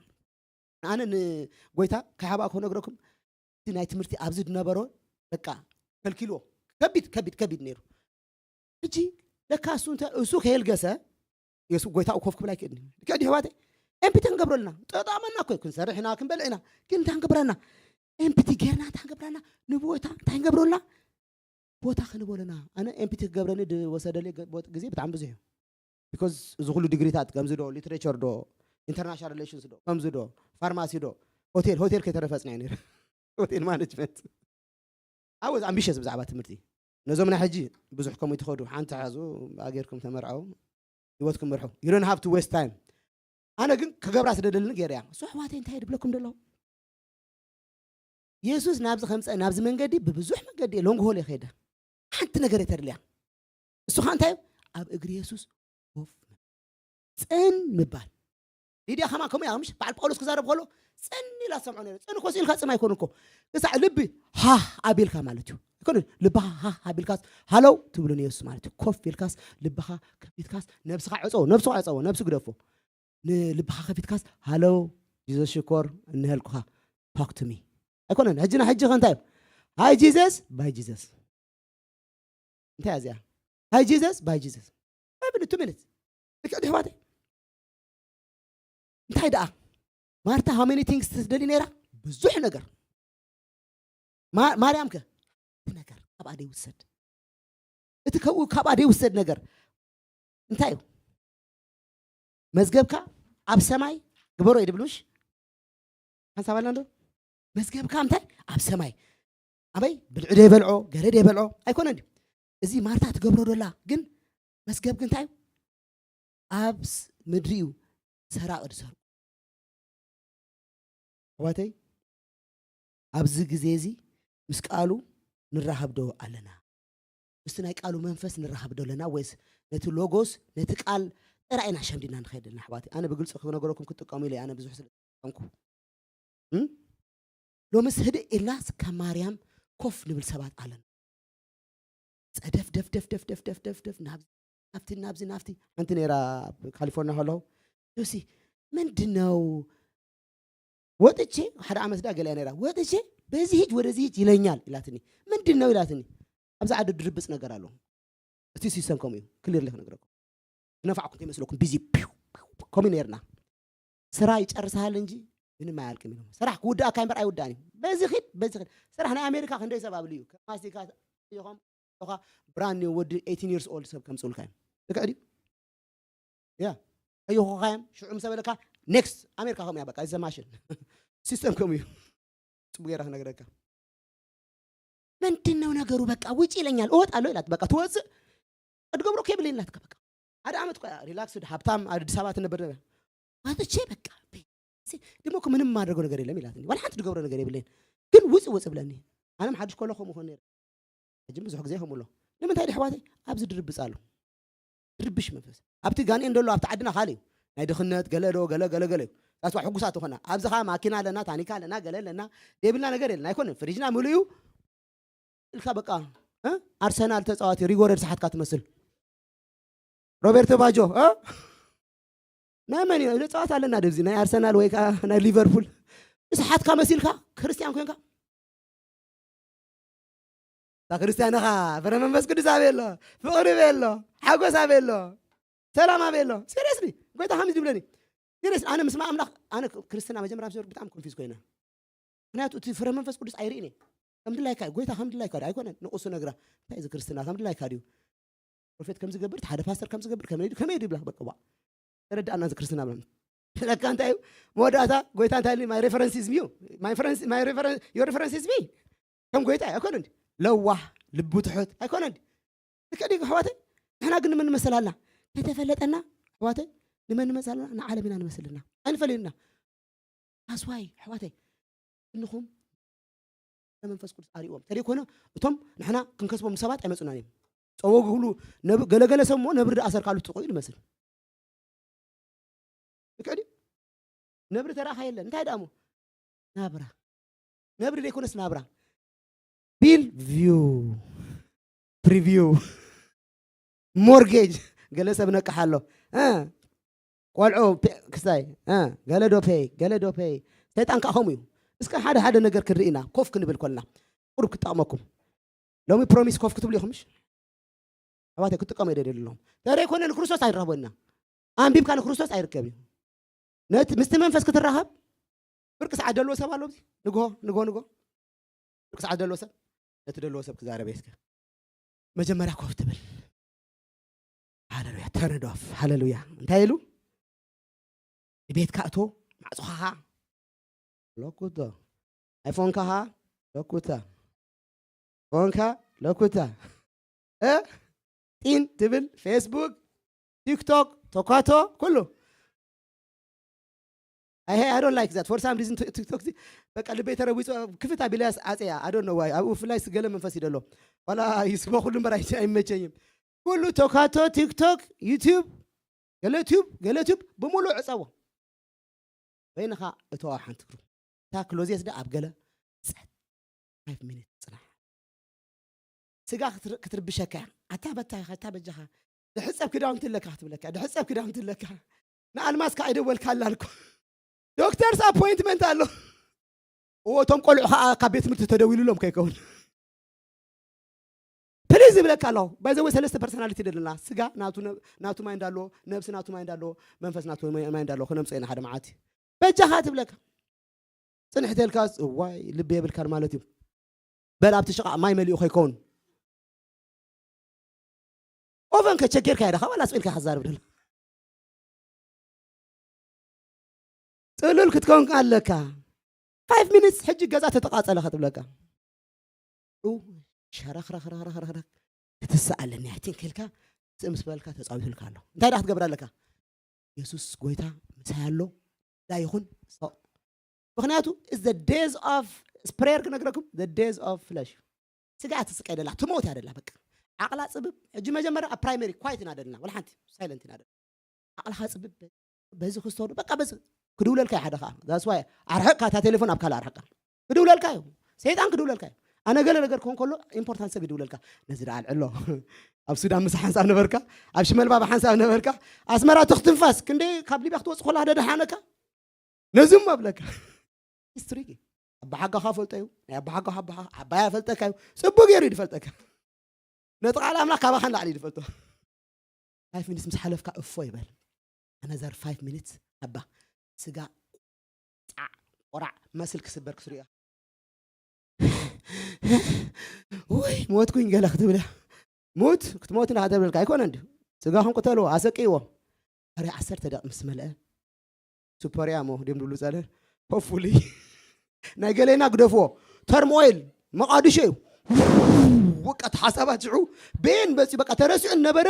ኣነ ንጎይታ ከይሃባ ክነግረኩም እቲ ናይ ትምህርቲ ኣብዚ ዝነበሮ በቃ ከልኪልዎ ከቢድ ከቢድ ከቢድ ነይሩ ሕጂ ለካ እሱ እንተ እሱ ከየልገሰ የሱ ጎይታኡ ኮፍ ክብል ኣይክእልን እዩ ልክዕ ድሕዋተይ ኤምፒቲ ክንገብረልና ጠጣመና እኮ ክንሰርሕ ኢና ክንበልዕ ኢና ግን እንታይ ክንገብረና ኤምፒቲ ጌርና እንታይ ክንገብረና ንብወታ እንታይ ክንገብረልና ቦታ ክንበለና ኣነ ኤምፒቲ ክገብረኒ ዝወሰደለይ ግዜ ብጣዕሚ ብዙሕ እዩ because እዚ ኩሉ ዲግሪታት ከምዚ ዶ ሊትሬቸር ዶ ኢንተርናሽናል ሪሌሽንስ ዶ ከምዚ ዶ ፋርማሲ ዶ ሆቴል ሆቴል ከይተረፈፅና እዩ ነይሩ ሆቴል ማኔጅመንት ኣወዝ ኣምቢሽስ ብዛዕባ ትምህርቲ ነዞም ናይ ሕጂ ብዙሕ ከምኡ ትኸዱ ሓንቲ ሓዙ ኣጌርኩም ተመርዓው ህይወትኩም መርሑ you don't have to waste time ኣነ ግን ክገብራ ስደደልኒ ገይረ እያ እሱ ኣሕዋተይ እንታይ ድብለኩም ደለኹ የሱስ ናብዚ ከምፀ ናብዚ መንገዲ ብብዙሕ መንገዲ ሎንግ ሆል ከይደ ሓንቲ ነገር የተድልያ እሱ ከዓ እንታይ ኣብ እግሪ የሱስ ኮፍ ፅን ምባል ሊድያ ከማ ከምኡ እያ ምሽ በዓል ጳውሎስ ክዛረብ ከሎ ፅን ኢላ ዝሰምዖ ነረ ፅን ኮስ ኢልካ ፅም ኣይኮኑ እኮ ክሳዕ ልቢ ሃ ኣቢልካ ማለት እዩ ኣይኮነ ልብኻ ሃ ኣቢልካስ ሃለው ትብሉ ንየሱስ ማለት እዩ ኮፍ ኢልካስ ልብኻ ከፊትካስ ነብስኻ ዕፀዎ ነብስኻ ዕፀዎ ነብሱ ግደፎ ንልብኻ ከፊትካስ ሃለው ጂዘስ ሽኮር እንሀልኩኻ talk to me ኣይኮነን ሕጂ ና ሕጂ ከ እንታይ እዩ ሃይ ጂዘስ ባይ ጂዘስ እንታይ እዚኣ ሃይ ጂዘስ ባይ ጂዘስ ባይብል ቱ ሚኒት ልክዕ ድሕዋተይ እንታይ ደኣ ማርታ how many things ትደሊ ነይራ ብዙሕ ነገር ማርያም ከ ነገር ካብኣ ደይውሰድ እቲ ከብኡ ካብኣ ደይውሰድ ነገር እንታይ እዩ መዝገብካ ኣብ ሰማይ ግበሮ እዩ ድብሉሽ ሓንሳብ ኣላ ዶ መዝገብካ እንታይ ኣብ ሰማይ ኣበይ ብልዑ ደይበልዖ ገለ ደይበልዖ ኣይኮነን ድዩ እዚ ማርታ ትገብሮ ዶላ ግን መዝገብ ግን እንታይ ኣብ ምድሪ እዩ ሰራቂ ዝሰርቁ ኣሕዋተይ ኣብዚ ግዜ እዚ ምስ ቃሉ ንራኸብ ዶ ኣለና ምስቲ ናይ ቃሉ መንፈስ ንራኸብ ዶ ኣለና ወይስ ነቲ ሎጎስ ነቲ ቃል ጥራይ ኢና ሸምዲና ንኸይድ ኣለና ኣሕዋተይ? ኣነ ብግልፂ ክነገረኩም ክትጥቀሙ ኢለ ኣነ ብዙሕ ስለ ዝጠቀምኩ ሎምስ ህድእ ኢልና እስከ ማርያም ኮፍ ንብል ሰባት ኣለና። ጸደፍ ደፍ ደፍ ደፍ ደፍ ደፍ ደፍ ደፍ ናብዚ ናብቲ ናብዚ ናብቲ ሓንቲ ነይራ ኣብ ካሊፎርኒያ ከለኹ ጆሲ ምንድን ነው ወጥቼ ሓደ ዓመት ዳ ገሊያ ነይራ ወጥቼ በዚህ ሂጅ ወደዚህ ሂጅ ይለኛል ኢላትኒ። ምንድን ነው ኢላትኒ። ኣብዚ ዓዲ ድርብጽ ነገር ኣሎ። እቲ ሲስተም ከምኡ እዩ። ክሊርሊ ክነግረኩም ክነፋዕኩም ከይመስለኩም ቢዚ ከምኡ ነርና። ስራ ይጨርሳል እንጂ ምንም ኣያልቅም ኢሎም። ስራሕ ክውድኣካ እምበር ኣይውዳእን እዩ። በዚ ኺድ በዚ ኺድ ስራሕ ናይ ኣሜሪካ ክንደይ ሰብ ኣብሉ እዩ። ከም ማስቲካ ኢኹም ኻ ብራን ወዲ eighteen years old ሰብ ከምፅኡልካ እዮም። ልክዕ ድዩ? ያ ከይኾኻዮም ሽዑ ምስ በለካ ኔክስት ኣሜሪካ ከምኡ እያ። በቃ ዘማሽን ሲስተም ከምኡ እዩ። ፅቡቅ ገይረ ክነግረካ። ምንድን ነው ነገሩ? በቃ ውጭ ይለኛል፣ እወጣለሁ ይላት። በቃ ትወፅእ ክትገብሮ ከይብለኝ ይላትካ። በቃ ሓደ ዓመት እኮ ሪላክስድ ሃብታም ኣዲስ ኣበባ ትነብር ነበር። ወጥቼ በቃ ቤ- ሲ- ደግሞ እኮ ምንም የማደርገው ነገር የለም ይላትኒ። ዋላ ሓንቲ ዝገብሮ ነገር የብለይን። ግን ውፅ ውፅ ብለኒ። ኣነ ሓድሽ ከሎ ከምኡ ኾን ነይረ። ሕጂ ብዙሕ ግዜ ከምኡ ኣሎ። ንምንታይ ዲ ኣሕዋተይ ኣብዚ ድርብፅ ኣሎ። ድርብሽ መንፈስ ኣብቲ ጋንኤን ዘሎ ኣብቲ ዓድና ካልእ እዩ። ናይ ድኽነት ገለ ዶ ገለ ገለ ገለ እዩ። ዳስዋ ሕጉሳት ዝኾና ኣብዚ ኸዓ ማኪና ኣለና፣ ታኒካ ኣለና፣ ገለ ኣለና። ደይብልና ነገር የለን። ኣይኮነን ፍሪጅና ምሉእ እዩ። ኢልካ በቃ እ? ኣርሰናል ተፃዋቲ ሪጎረድ ሰሓትካ ትመስል። ሮቤርቶ ባጆ እ? ናይ መን እዩ? ጸዋታ ኣለና ደብዚ ናይ ኣርሰናል ወይ ከዓ ናይ ሊቨርፑል ሰሓትካ መሲልካ ክርስቲያን ኮንካ እታ ክርስቲያን ኢኻ። ፍረ መንፈስ ቅዱስ ኣበይ ኣሎ? ፍቕሪ ኣበይ ኣሎ? ሓጎስ ኣበይ ኣሎ? ሰላም ኣበይ ኣሎ? ሲሪየስሊ ጎይታ ከምዚ ይብለኒ። ሲሪየስሊ ኣነ ምስ ኣምላኽ ኣነ ክርስትና መጀመርያ ምስ ጀመርኩ ብጣዕሚ ኮንፊዝ ኮይነ። ምክንያቱ እቲ ፍረ መንፈስ ቅዱስ ኣይርእን እየ። ከም ድላይካ እዩ። ጎይታ ከም ድላይካ ድዩ? ኣይኮነን። ንቑሱ ነግራ እንታይ እዚ ክርስትና ከም ድላይካ ድዩ? ፕሮፌት ከም ዝገብር ሓደ ፓስተር ከም ዝገብር ከመይ ድዩ ከመይ ድዩ ብላ በቃ ዋ ተረዳእና እዚ ክርስትና ብላ ለካ እንታይ እዩ መወዳእታ ጎይታ እንታይ ኢሉ my reference is you my reference my reference your reference is me ከም ጎይታ ኣይኮነ እንዲ ለዋህ ልቡ ትሑት ኣይኮነ እንዲ ልክዕ ድዩ ኣሕዋተይ ንሕና ግን ንመን ንመስል ኣልና ተተፈለጠና ኣሕዋተይ ንመን ንመስል ኣልና ንዓለም ኢና ንመስልና ኣይንፈልዩና ኣስዋይ ኣሕዋተይ እንኹም መንፈስ ቅዱስ ኣሪእዎም ተደይኮነ እቶም ንሕና ክንከስቦም ሰባት ኣይመፁናን እዮም ፀወግ ክብሉ ገለገለ ሰብ እሞ ነብሪ ድኣሰርካሉ ትፅቆ እዩ ዝመስል ልክዕ ድዩ ነብሪ ተራኻ የለን እንታይ ደኣሞ ናብራ ነብሪ ዘይኮነስ ናብራ ቢል ቪው ፕሪቪው ሞርጌጅ ገለ ሰብ ነቅሓ ኣሎ ቆልዑ ክስታይ ገለ ዶ ፔይ ገለ ዶ ፔይ ሰይጣን ከዓ ከምኡ እዩ እስከ ሓደ ሓደ ነገር ክንርኢ ኢና ኮፍ ክንብል ኮልና ቁሩብ ክጠቕመኩም ሎሚ ፕሮሚስ ኮፍ ክትብሉ ኢኹምሽ ኣባተ ክጥቀሙ የደልሎም ተረይ ኮነ ንክርስቶስ ኣይረኸበና ኣንቢብካ ንክርስቶስ ኣይርከብ እዩ ነቲ ምስቲ መንፈስ ክትራኸብ ፍርቂ ሰዓት ደልዎ ሰብ ኣሎ ንግሆ ንግሆ ንግሆ ፍርቂ ሰዓት ደልዎ ሰብ ነቲ ደልዎ ሰብ ክዛረበ እስከ መጀመርያ ኮፍ ትብል ሃሌሉያ ተረዶፍ ሃሌሉያ እንታይ ኢሉ ንቤትካ እቶ ማዕፅኻኻ ለኩቶ ኣይፎንካኻ ለኩታ ፎንካ ለኩታ እ ጢን ትብል ፌስቡክ ቲክቶክ ቶካቶ ኩሉ I, I don't like that. For some reason, TikTok, በቃ ልበይ ተረዊፁ ክፍት ኣቢለ ኣፀያ። I don't know why. ኣብኡ ብፍላይ ስገለ መንፈስ ይደሎ ዋላ ይስቦ ኩሉ እምበር ኣይመቸኝም። ኩሉ ቶካቶ፣ ቲክቶክ፣ ዩቲዩብ፣ ገለ ዩቲዩብ፣ ገለ ዩቲዩብ ብምሉእ ዕፀዎ። በይንኻ እተዋ ሓንቲ ግሩ እታ ክሎዜት ዳ ኣብ ገለ ጸጥ ፋይቭ ሚኒት ጽናሕ። ስጋ ክትርብሸካ ኣታ በታ ኣታ በጃኻ ድሕጸብ ክዳውንቲ ኣለካ ክትብለካ ድሕጸብ ክዳውንቲ ኣለካ ንኣልማዝ ከኣ ኣይደወልካ ኣላልኩ ዶክተርስ ኣፖይንትመንት ኣሎ እዎ እቶም ቆልዑ ከኣ ካብ ቤት ትምህርቲ ተደዊሉሎም ከይከውን ፕሊዝ ይብለካ ኣለኹ ባይዘወ ሰለስተ ፐርሶናሊቲ ደለና ስጋ ናቱ ማይንድ ኣለዎ ነብሲ ናቱ ማይንድ ኣለዎ መንፈስ ናቱ ማይንድ ኣለዎ ክነምፅኦ ኢና ሓደ መዓልቲ በጃኻ ትብለካ ፅንሕ ተልካ እዋይ ልቢ የብልካን ማለት እዩ በል ኣብቲ ሽቓቕ ማይ መሊኡ ከይከውን ኦቨን ከቸጌርካ ይደኻ ዋላ ስኢልካ ክዛርብ ደሎ ፅሉል ክትከውን ኣለካ ፋይቭ ሚኒትስ ሕጂ ገዛ ተተቃፀለ ከትብለካ ሸረኽረኽረኽረኽረኽ ክትስእ ኣለኒ ኣይቲንክ ኢልካ ስእ ምስ በልካ ተፃዊቱልካ ኣሎ እንታይ ዳ ክትገብር ኣለካ የሱስ ጎይታ ምሳይ ኣሎ ዳ ይኹን ምክንያቱ is the days of prayer ክነግረኩም the days of flesh ስጋ ትስቀይ ደላ ትሞት እያ ደላ በቃ ዓቕላ ጽብብ። ሕጂ መጀመርያ ኣብ ፕራይመሪ ኳይት ኢና ደለና፣ ወላ ሓንቲ ሳይለንት ኢና ደለና። ዓቕልኻ ጽብብ በ-፣ በዚ ክስተውዶ፣ በቃ በዚ ክድውለልካ እዩ ሓደ ኸኣ። That's why ኣርሕቕካ፣ እታ ቴሌፎን ኣብ ካልእ ኣርሕቕካ። ክድውለልካ እዩ። ሰይጣን ክድውለልካ እዩ። ኣነ ገለ ነገር ክኾን ከሎ ኢምፖርታንት ሰብ ይድውለልካ። ነዚ ደኣ ኣልዕሎ። ኣብ ሱዳን ምስ ሓንሳብ ነበርካ፣ ኣብ ሽመልባ ብሓንሳብ ነበርካ፣ ኣስመራ ትኽ ትንፋስ፣ ክንደይ ካብ ሊብያ ክትወጽእ ከላ ደደሓነካ። ነዚ እሞ እብለካ። ሂስትሪ ኣባሓጋኻ ፈልጦ እዩ። ናይ ኣባሓጋኻ ኣባኻ ዓባይ ኣፈልጠካ እዩ። ጽቡቅ ገይሩ እዩ ዝፈልጠካ። ነቲ ቃል ኣምላኽ ካባኻ ንላዕሊ እዩ ዝፈልጦ። ፋይቭ ሚኒትስ ምስ ሓለፍካ እፎ ይበል። ኣነዘር ፋይቭ ሚኒትስ ኣባ ስጋ ጻዕ ቆራዕ መስል ክስበር ክትሪኦ። ወይ ሞትኩኝ ገለ ክትብል እያ። ሙት ክትሞት ኢና ከተብለልካ ኣይኮነን ድዩ? ስጋኹም ቅተልዎ፣ ኣሰቅይዎ። ሕራይ ዓሰርተ ደቂቕ ምስ መልአ ሱፐርያ እሞ ድዮም ድብሉ ጸለ። ሆፉሊ ናይ ገሌና ግደፍዎ። ተርሞይል መቓድሾ እዩ። ወቀት ሓሳባት ሽዑ ቤን በፂ በቃ ተረሲዑ ነበረ።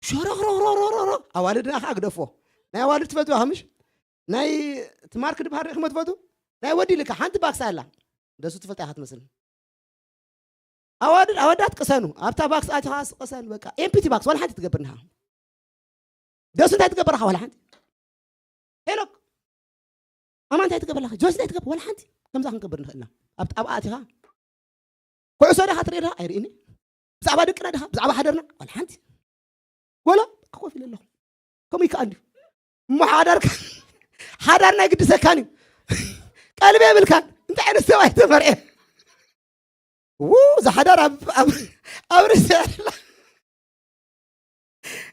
ሸረኽረኽረኽረኽረ ኣዋልድና ከዓ ግደፍዎ። ናይ ኣዋልድ ትፈልጥዋ ከምሽ ናይ ትማርክ ድብሃል ርኢኹሞ ትፈልጡ? ናይ ወዲ ልካ ሓንቲ ባክስ ኣላ። ደሱ ትፈልጣ ኢኻ ትመስል። ኣዋድድ ኣወዳት ቅሰኑ። ኣብታ ባክስ ኣቲኻ ቅሰን በቃ። ኤምፒቲ ባክስ ዋላ ሓንቲ ትገብር ንሃ። ደሱ እንታይ ትገብር ኢኻ ዋላ ሓንቲ? ሄሎ ኣማ እንታይ ትገብር ኣለኻ? ጆሲ እንታይ ትገብር? ዋላ ሓንቲ። ከምዛ ክንገብር ንኽእል ኢና። ኣብ ጣብኣ ኣቲኻ ኩዕሶ ዲኻ ትርኢ ዲኻ? ኣይርእኒ። ብዛዕባ ደቅና ዲኻ? ብዛዕባ ሓደርና? ዋላ ሓንቲ። ወላ ኮፍ ኢለ ኣለኹ። ከምኡ ይከኣል ድዩ? እሞ ሓዳር፣ ሓዳር ናይ ግድሰካን እዩ። ቀልቢ የብልካን። እንታይ ዓይነት ሰብኣይ ተመርዐ? ው፣ እዛ ሓዳር ኣብ፣ ኣብ፣ ኣብ ርእሲ ኣላ።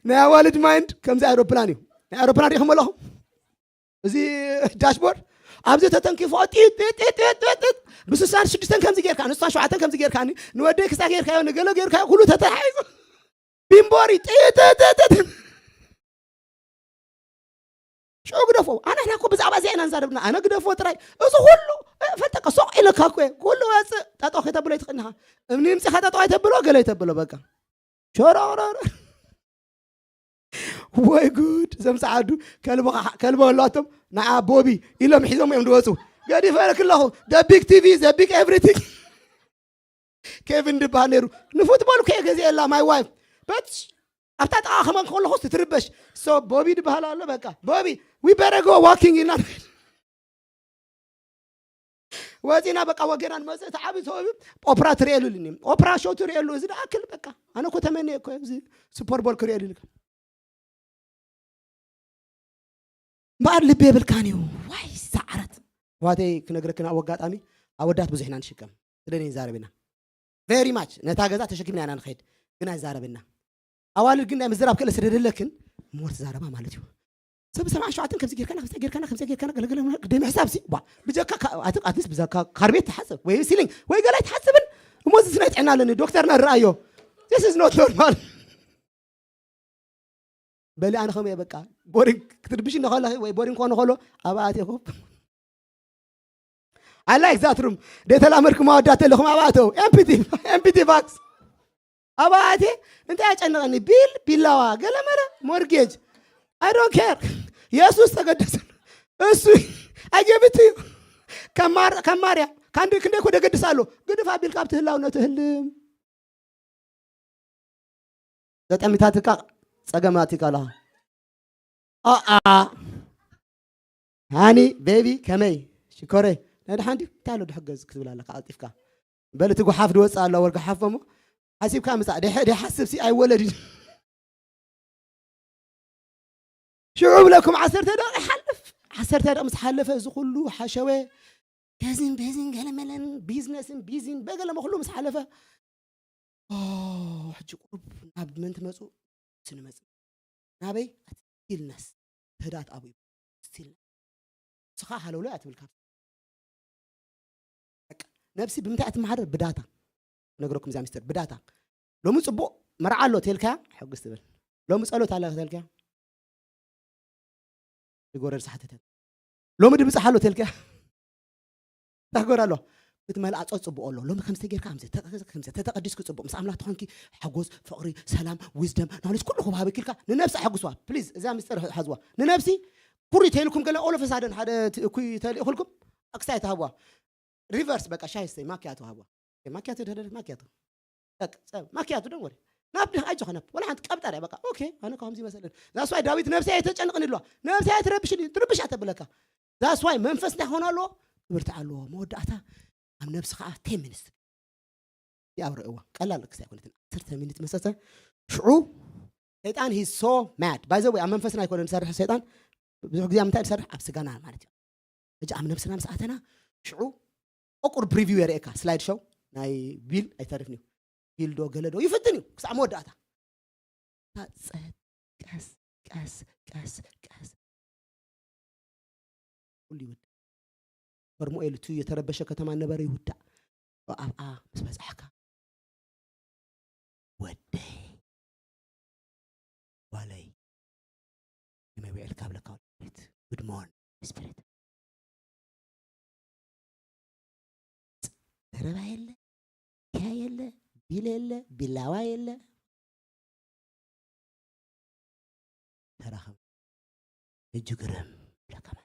ናይ ኣዋልድ ማይንድ ከምዚ ኣይሮፕላን እዩ። ናይ ኣይሮፕላን ርኢኹም ኣለኹም? እዚ ዳሽቦርድ ኣብዚ ተተንኪፎ ጢጥ፣ ጢጥ፣ ጢጥ፣ ጢጥ፣ ጢጥ፣ ብስሳን ሽዱሽተን ከምዚ ጌርካ፣ ንስሳን ሸውዓተን ከምዚ ጌርካ፣ ኒ-፣ ንወደይ ክሳ ጌርካዮ፣ ንገሎ ጌርካዮ፣ ኩሉ ተተሓሒዙ። ቢምቦሪ፣ ጢጥ፣ ጢጥ፣ ጢጥ፣ ጢጥ። ሽዑ ግደፎ። ኣነ፣ ንሕና እኮ ብዛዕባ እዚኣ ኢና ንዛረብና። ኣነ ግደፎ ጥራይ። እዚ ኩሉ፣ እ፣ ፈጠቀ፣ ሶቕ ኢለካ እኮ እየ። ኩሉ ወፅእ፣ ጠጠው ከይተብሎ ኣይትኽእልንኻ። እምኒ ምፂኻ ጠጠው ኣይተብሎ፣ ገለ ኣይተብሎ፣ በቃ። ሸሮሮሮ። ወይ ጉድ፣ እዞም ሰዓዱ ከልቢ ኸዓ-፣ ከልቢ ኣለዋቶም፣ ንዓ ቦቢ ኢሎም ሒዞም እዮም ዝወፁ። ገዲፈ ኣለኹ፣ the big ቲቪ፣ the big everything። ኬቪን ድበሃል ነይሩ። ንፉትቦል እኮ እየ ገዚኤላ፣ my wife። But ኣብታ ጥቓ ከማን ከለኹ ትትርበሽ። So ቦቢ ድበሃል ኣሎ፣ በቃ። ቦቢ፣ we better go walking ኢልና ንኸይድ። ወፂና በቃ ወገና ንመፅእ፣ እቲ ዓብዪ ሰብኣይ ኦፕራ ትርእየሉ ኢሉኒ። ኦፕራ ሾው ትርእየሉ፣ እዚ ደኣክል በቃ። ኣነ እኮ ተመንየ እኮ፣ እዚ ሱፐር ቦል ክርእየሉ ኢልካ። እምበኣር ልቢ የብልካን እዩ። ዋይ፣ ሰዓረት። ኣሕዋተይ ክነግረክን ኣብ ኣጋጣሚ ኣወዳት ብዙሕ ኢና ንሽከም። ስለ ዘይንዛረብ ኢና። Very much። ነታ ገዛ ተሸኪምና ኢና ንኸይድ። ግን ኣይዛረብና። ኣዋልድ ግን ናይ ምዝራብ ክእለት ስለ ደለክን፣ ሞር ትዛረባ ማለት እዩ። ሰብ ሰብዓን ሸውዓተን ከምዚ ጌርካና፣ ከምዚ ጌርካና፣ ከምዚ ጌርካና፣ ገለ ገለ ገለ ግደ ምሕሳብ ሲ፣ ቧ። ብጀካ ካ-፣ ኣት-፣ ኣትሊስት ብዛካ ካርቤት ትሓስብ፣ ወይ ሲሊንግ፣ ወይ ገለ ኣይትሓስብን። እሞ እዚ ናይ ጥዕና ኣለኒ፣ ዶክተርና ርኣዮ። This is not normal። በሊ ኣነ ከምኡ እየ በቃ። ቦሪንግ ክትርብሽ እንከለኺ ወይ ቦሪንግ ክኾን ከሎ ኣብ ኣትኹ። I like that room። ደተላመድኩም ኣወዳት ኣለኹም ኣብ ኣተው። ኤምፒቲ፣ ኤምፒቲ ባክስ። ኣብ ኣቴ እንታይ ያጨንቐኒ? ቢል፣ ቢላዋ፣ ገለመለ፣ ሞርጌጅ። I don't care። የሱስ ተገደሰ። እሱ I give it to you። ከማር-፣ ከማርያ፣ ካንዲ ክንደይ እኮ ደገድስ ኣሎ። ግድፍ ኣቢልካ ኣብቲ ህላውነቱ ህልም። ዘጠሚታትካ ጸገም ኣቲካ ኣለኻ። ኣኣ። ሃኒ፣ ቤቢ፣ ከመይ? ሽኮረይ። ናይ ደሓን ድዩ? እንታይ ኣሎ ድሕገዝ ክትብል ኣለካ ቀልጢፍካ? በል እቲ ጓሓፍ ድወጽእ ኣሎ፣ ወር ጓሓፍ እሞ ሓሲብካ ምጻእ። ደሕ-፣ ደይሓስብ ሲ ኣይወለድን። ሽዑ ብለኩም ዓሰርተ ደቂቕ ይሓልፍ። ዓሰርተ ደቂቕ ምስ ሓለፈ እዚ ኩሉ ሓሸወ፣ ከዝን በዝን ገለመለን ቢዝነስን ቢዚን በገለመ ኩሉ ምስ ሓለፈ፣ ኦ፣ ሕጂ ቁሩብ ናብ መን ትመጹ? ንሱ ንመጽእ። ናበይ? ስቲልነስ፣ ህዳት ኣብኡ እዩ። ስቲልነስ። ንስኻ ሃለውለው እያ ትብል ካብ በቃ፣ ነብሲ ብምንታይ እያ ትመሓደር? ብዳታ። ነግረኩም እዛ ሚስጥር፣ ብዳታ። ሎሚ ጽቡቕ መርዓ ኣሎ ተልካያ፣ ሕጉስ ትብል። ሎሚ ጸሎት ኣለ ተልካያ፣ ይጎረድ ሰሓተተ። ሎሚ ድብጻሕ ኣሎ ተልካያ፣ እንታይ ክገብር ኣሎ? ክትመልኣ ጸ-፣ ጽቡቕ ኣሎ። ሎሚ ከምዚ ተጌርካ፣ ከምዚ ተ-፣ ከምዚ ተተቐዲስኩ ጽቡቕ። ምስ ኣምላኽ ተኾንኪ፣ ሓጎስ፣ ፍቕሪ፣ ሰላም፣ ዊዝደም፣ ናውሌጅ ኩሉ ክወሃበኪ ኢልካ ንነብሲ ኣሐጉስዋ። ፕሊዝ፣ እዛ ሚስጥር ሓዝዋ። ንነብሲ ኩሪ ተይልኩም ገለ ኦል ኦፍ ሳደን ሓደ ት-፣ እኩይ ተልእኹልኩም፣ ኣክሳይ ተሃብዋ። ሪቨርስ በቃ ሻይ ስተይ፣ ማኪያቶ ሃብዋ። ማኪያቶ ደደደ፣ ማኪያቶ። በቃ፣ ጸ-፣ ማኪያቶ ደን ወሪ። ናብ ድኻ ኣይጆኸ ናብ ወላ ሓንቲ ቀብጠር እያ በቃ። ኦኬ ኣነ ከምዚ መሰለን that's why ዳዊት ነብሰይ ኣይተጨንቕን ይብለዋ። ነብሰይ ኣይትረብሽኒ ትርብሽ እያ ተብለካ። That's why መንፈስ እንታይ ክኾን ኣለዎ? ክብርትዕ ኣለዎ። መወዳእታ ኣብ ነብሲ ከዓ ten minutes ይኣብረእዋ። ቀላል ክስ ኣይኮነትን። ዓሰርተ ሚኒት መሰተ ሽዑ ሰይጣን he's so mad by the way ኣብ መንፈስና ኣይኮነ ዝሰርሕ ሰይጣን። ብዙሕ ግዜ ኣብ ምንታይ ዝሰርሕ ኣብ ስጋና ማለት እዩ። ሕጂ ኣብ ነብስና ምስ ኣተና ሽዑ ቁር ፕሪቪው የርእየካ። ስላይድ ሾው ናይ ቢል ኣይተርፍን እዩ። ቢል ዶ ገለ ዶ ይፍትን እዩ ክሳዕ መወዳእታ። እታ ጸጥ ቀስ ቀስ ቀስ ቀስ ኩሉ ይውዳእ። ፈርሙኤል እቲ የተረበሸ ከተማ ነበረ ይውዳእ። ኣብኣ ምስ በጻሕካ ወደይ ጓለይ ከመይ ውዒልካ ብለካ ወልት ጉድ ሞርኒንግ ስፒሪት። ዘረባ የለ፣ ኪያ የለ፣ ቢል የለ፣ ቢላዋ የለ። ተራኸብ እጅ ግርም ብለካ ማለት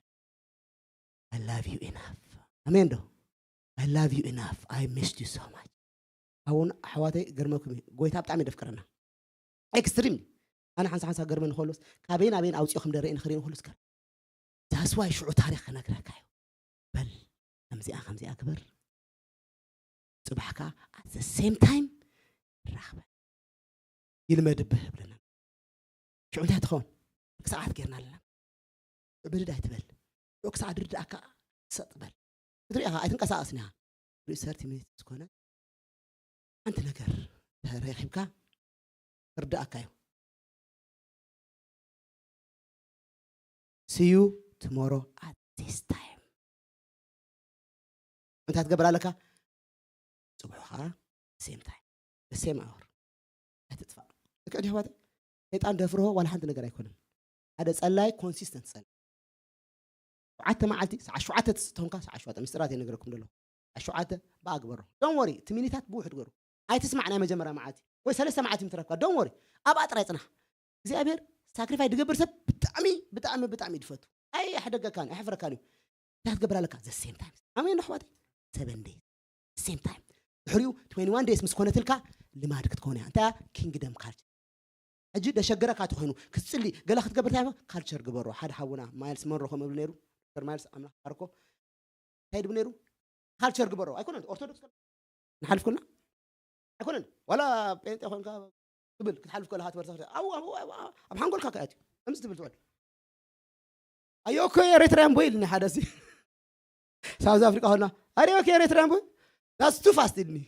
I love you enough። ኣሜን ዶ? I love you enough. I missed you so much. ኣውን ኣሕዋተይ ገርመኩም እዩ። ጎይታ ብጣዕሚ ደፍቅረና ኤክስትሪም። ኣነ ሓንሳ ሓንሳ ገርመ ንኸሎስ ካበይን ኣበይን ኣውፅኦ ከም ደረእየ ንኽርኢ ንኸሎስ ገር that's why ሽዑ ታሪክ ክነግረካ እዩ። በል ከምዚኣ ከምዚኣ ግበር። ጽባሕ ከዓ at the same time ራኽበ ይልመድብህ ብለና። ሽዑ እንታይ ትኸውን? ክሰዓት ጌርና ኣለና። ብድድ ኣይትበል። ሽዑ ክሰዓት ድርድኣካ ሰጥ በል። ክትሪኦ ኣይትንቀሳቐስን ኢኻ። ሪኡ ሰርቲ ሚኒት ዝኾነ ሓንቲ ነገር ተረኺብካ ክርድኣካ እዩ። See you tomorrow at this time። እንታይ ትገብር ኣለካ? ጽቡሕ ከዓ same time same hour ኣይትጥፋእ። ልክዕ ዲሕዋተ ሰይጣን ደፍርሆ ዋላ ሓንቲ ነገር ኣይኮነን። ሓደ ጸላይ ኮንሲስተንት ጸላይ ሸውዓተ መዓልቲ ሰዓ ሸውዓተ ትስቶንካ ሰዓ ሸውዓተ ምስጢራት የነገረኩም ደሎ ሸውዓተ ብኣግበሮ ዶን ወሪ እቲ ሚኒታት ብውሕድ ገሩ ኣይትስማዕ ናይ መጀመርያ መዓልቲ ወይ ሰለስተ መዓልቲ ምትረፍካ ዶን ወሪ ኣብኣ ጥራይ ጽናሕ እግዚኣብሔር ሳክሪፋይ ድገብር ሰብ ብጣዕሚ ብጣዕሚ ብጣዕሚ ድፈቱ ኣይ ኣሕደገካን ኣሕፍረካን እዩ እንታይ ክትገብር ኣለካ the same time ኣሜን ዶ ኣሕዋተይ seven days same time ድሕሪኡ twenty one days ምስ ኮነትልካ ልማድ ክትኮን እያ እንታይ kingdom culture ሕጂ ደሸገረካ ተኮይኑ ክትፅሊ ገለ ክትገብር እንታይ ካልቸር ግበሮ ሓደ ሓውና ማይልስ መንሮ ከም እብል ነይሩ ዶክተር ማይልስ ኣምላኽ ባርኮ እንታይ ድብ ነይሩ ካልቸር ግበሮ ኣይኮነን ኦርቶዶክስ ንሓልፍ ኮና ኣይኮነን ዋላ ጴንጤ ኮንካ ትብል ክትሓልፍ ከለካ ትበርታ ኣብ ሓንጎልካ ከኣት ከምዚ ትብል ትበል ኣዮኮ ኤሪትራያን ቦይ ኢልኒ ሓደ ሲ ሳውዝ ኣፍሪካ ሆና ኣሪዮኮ ኤሪትራያን ቦይ that's too fast ኢልኒ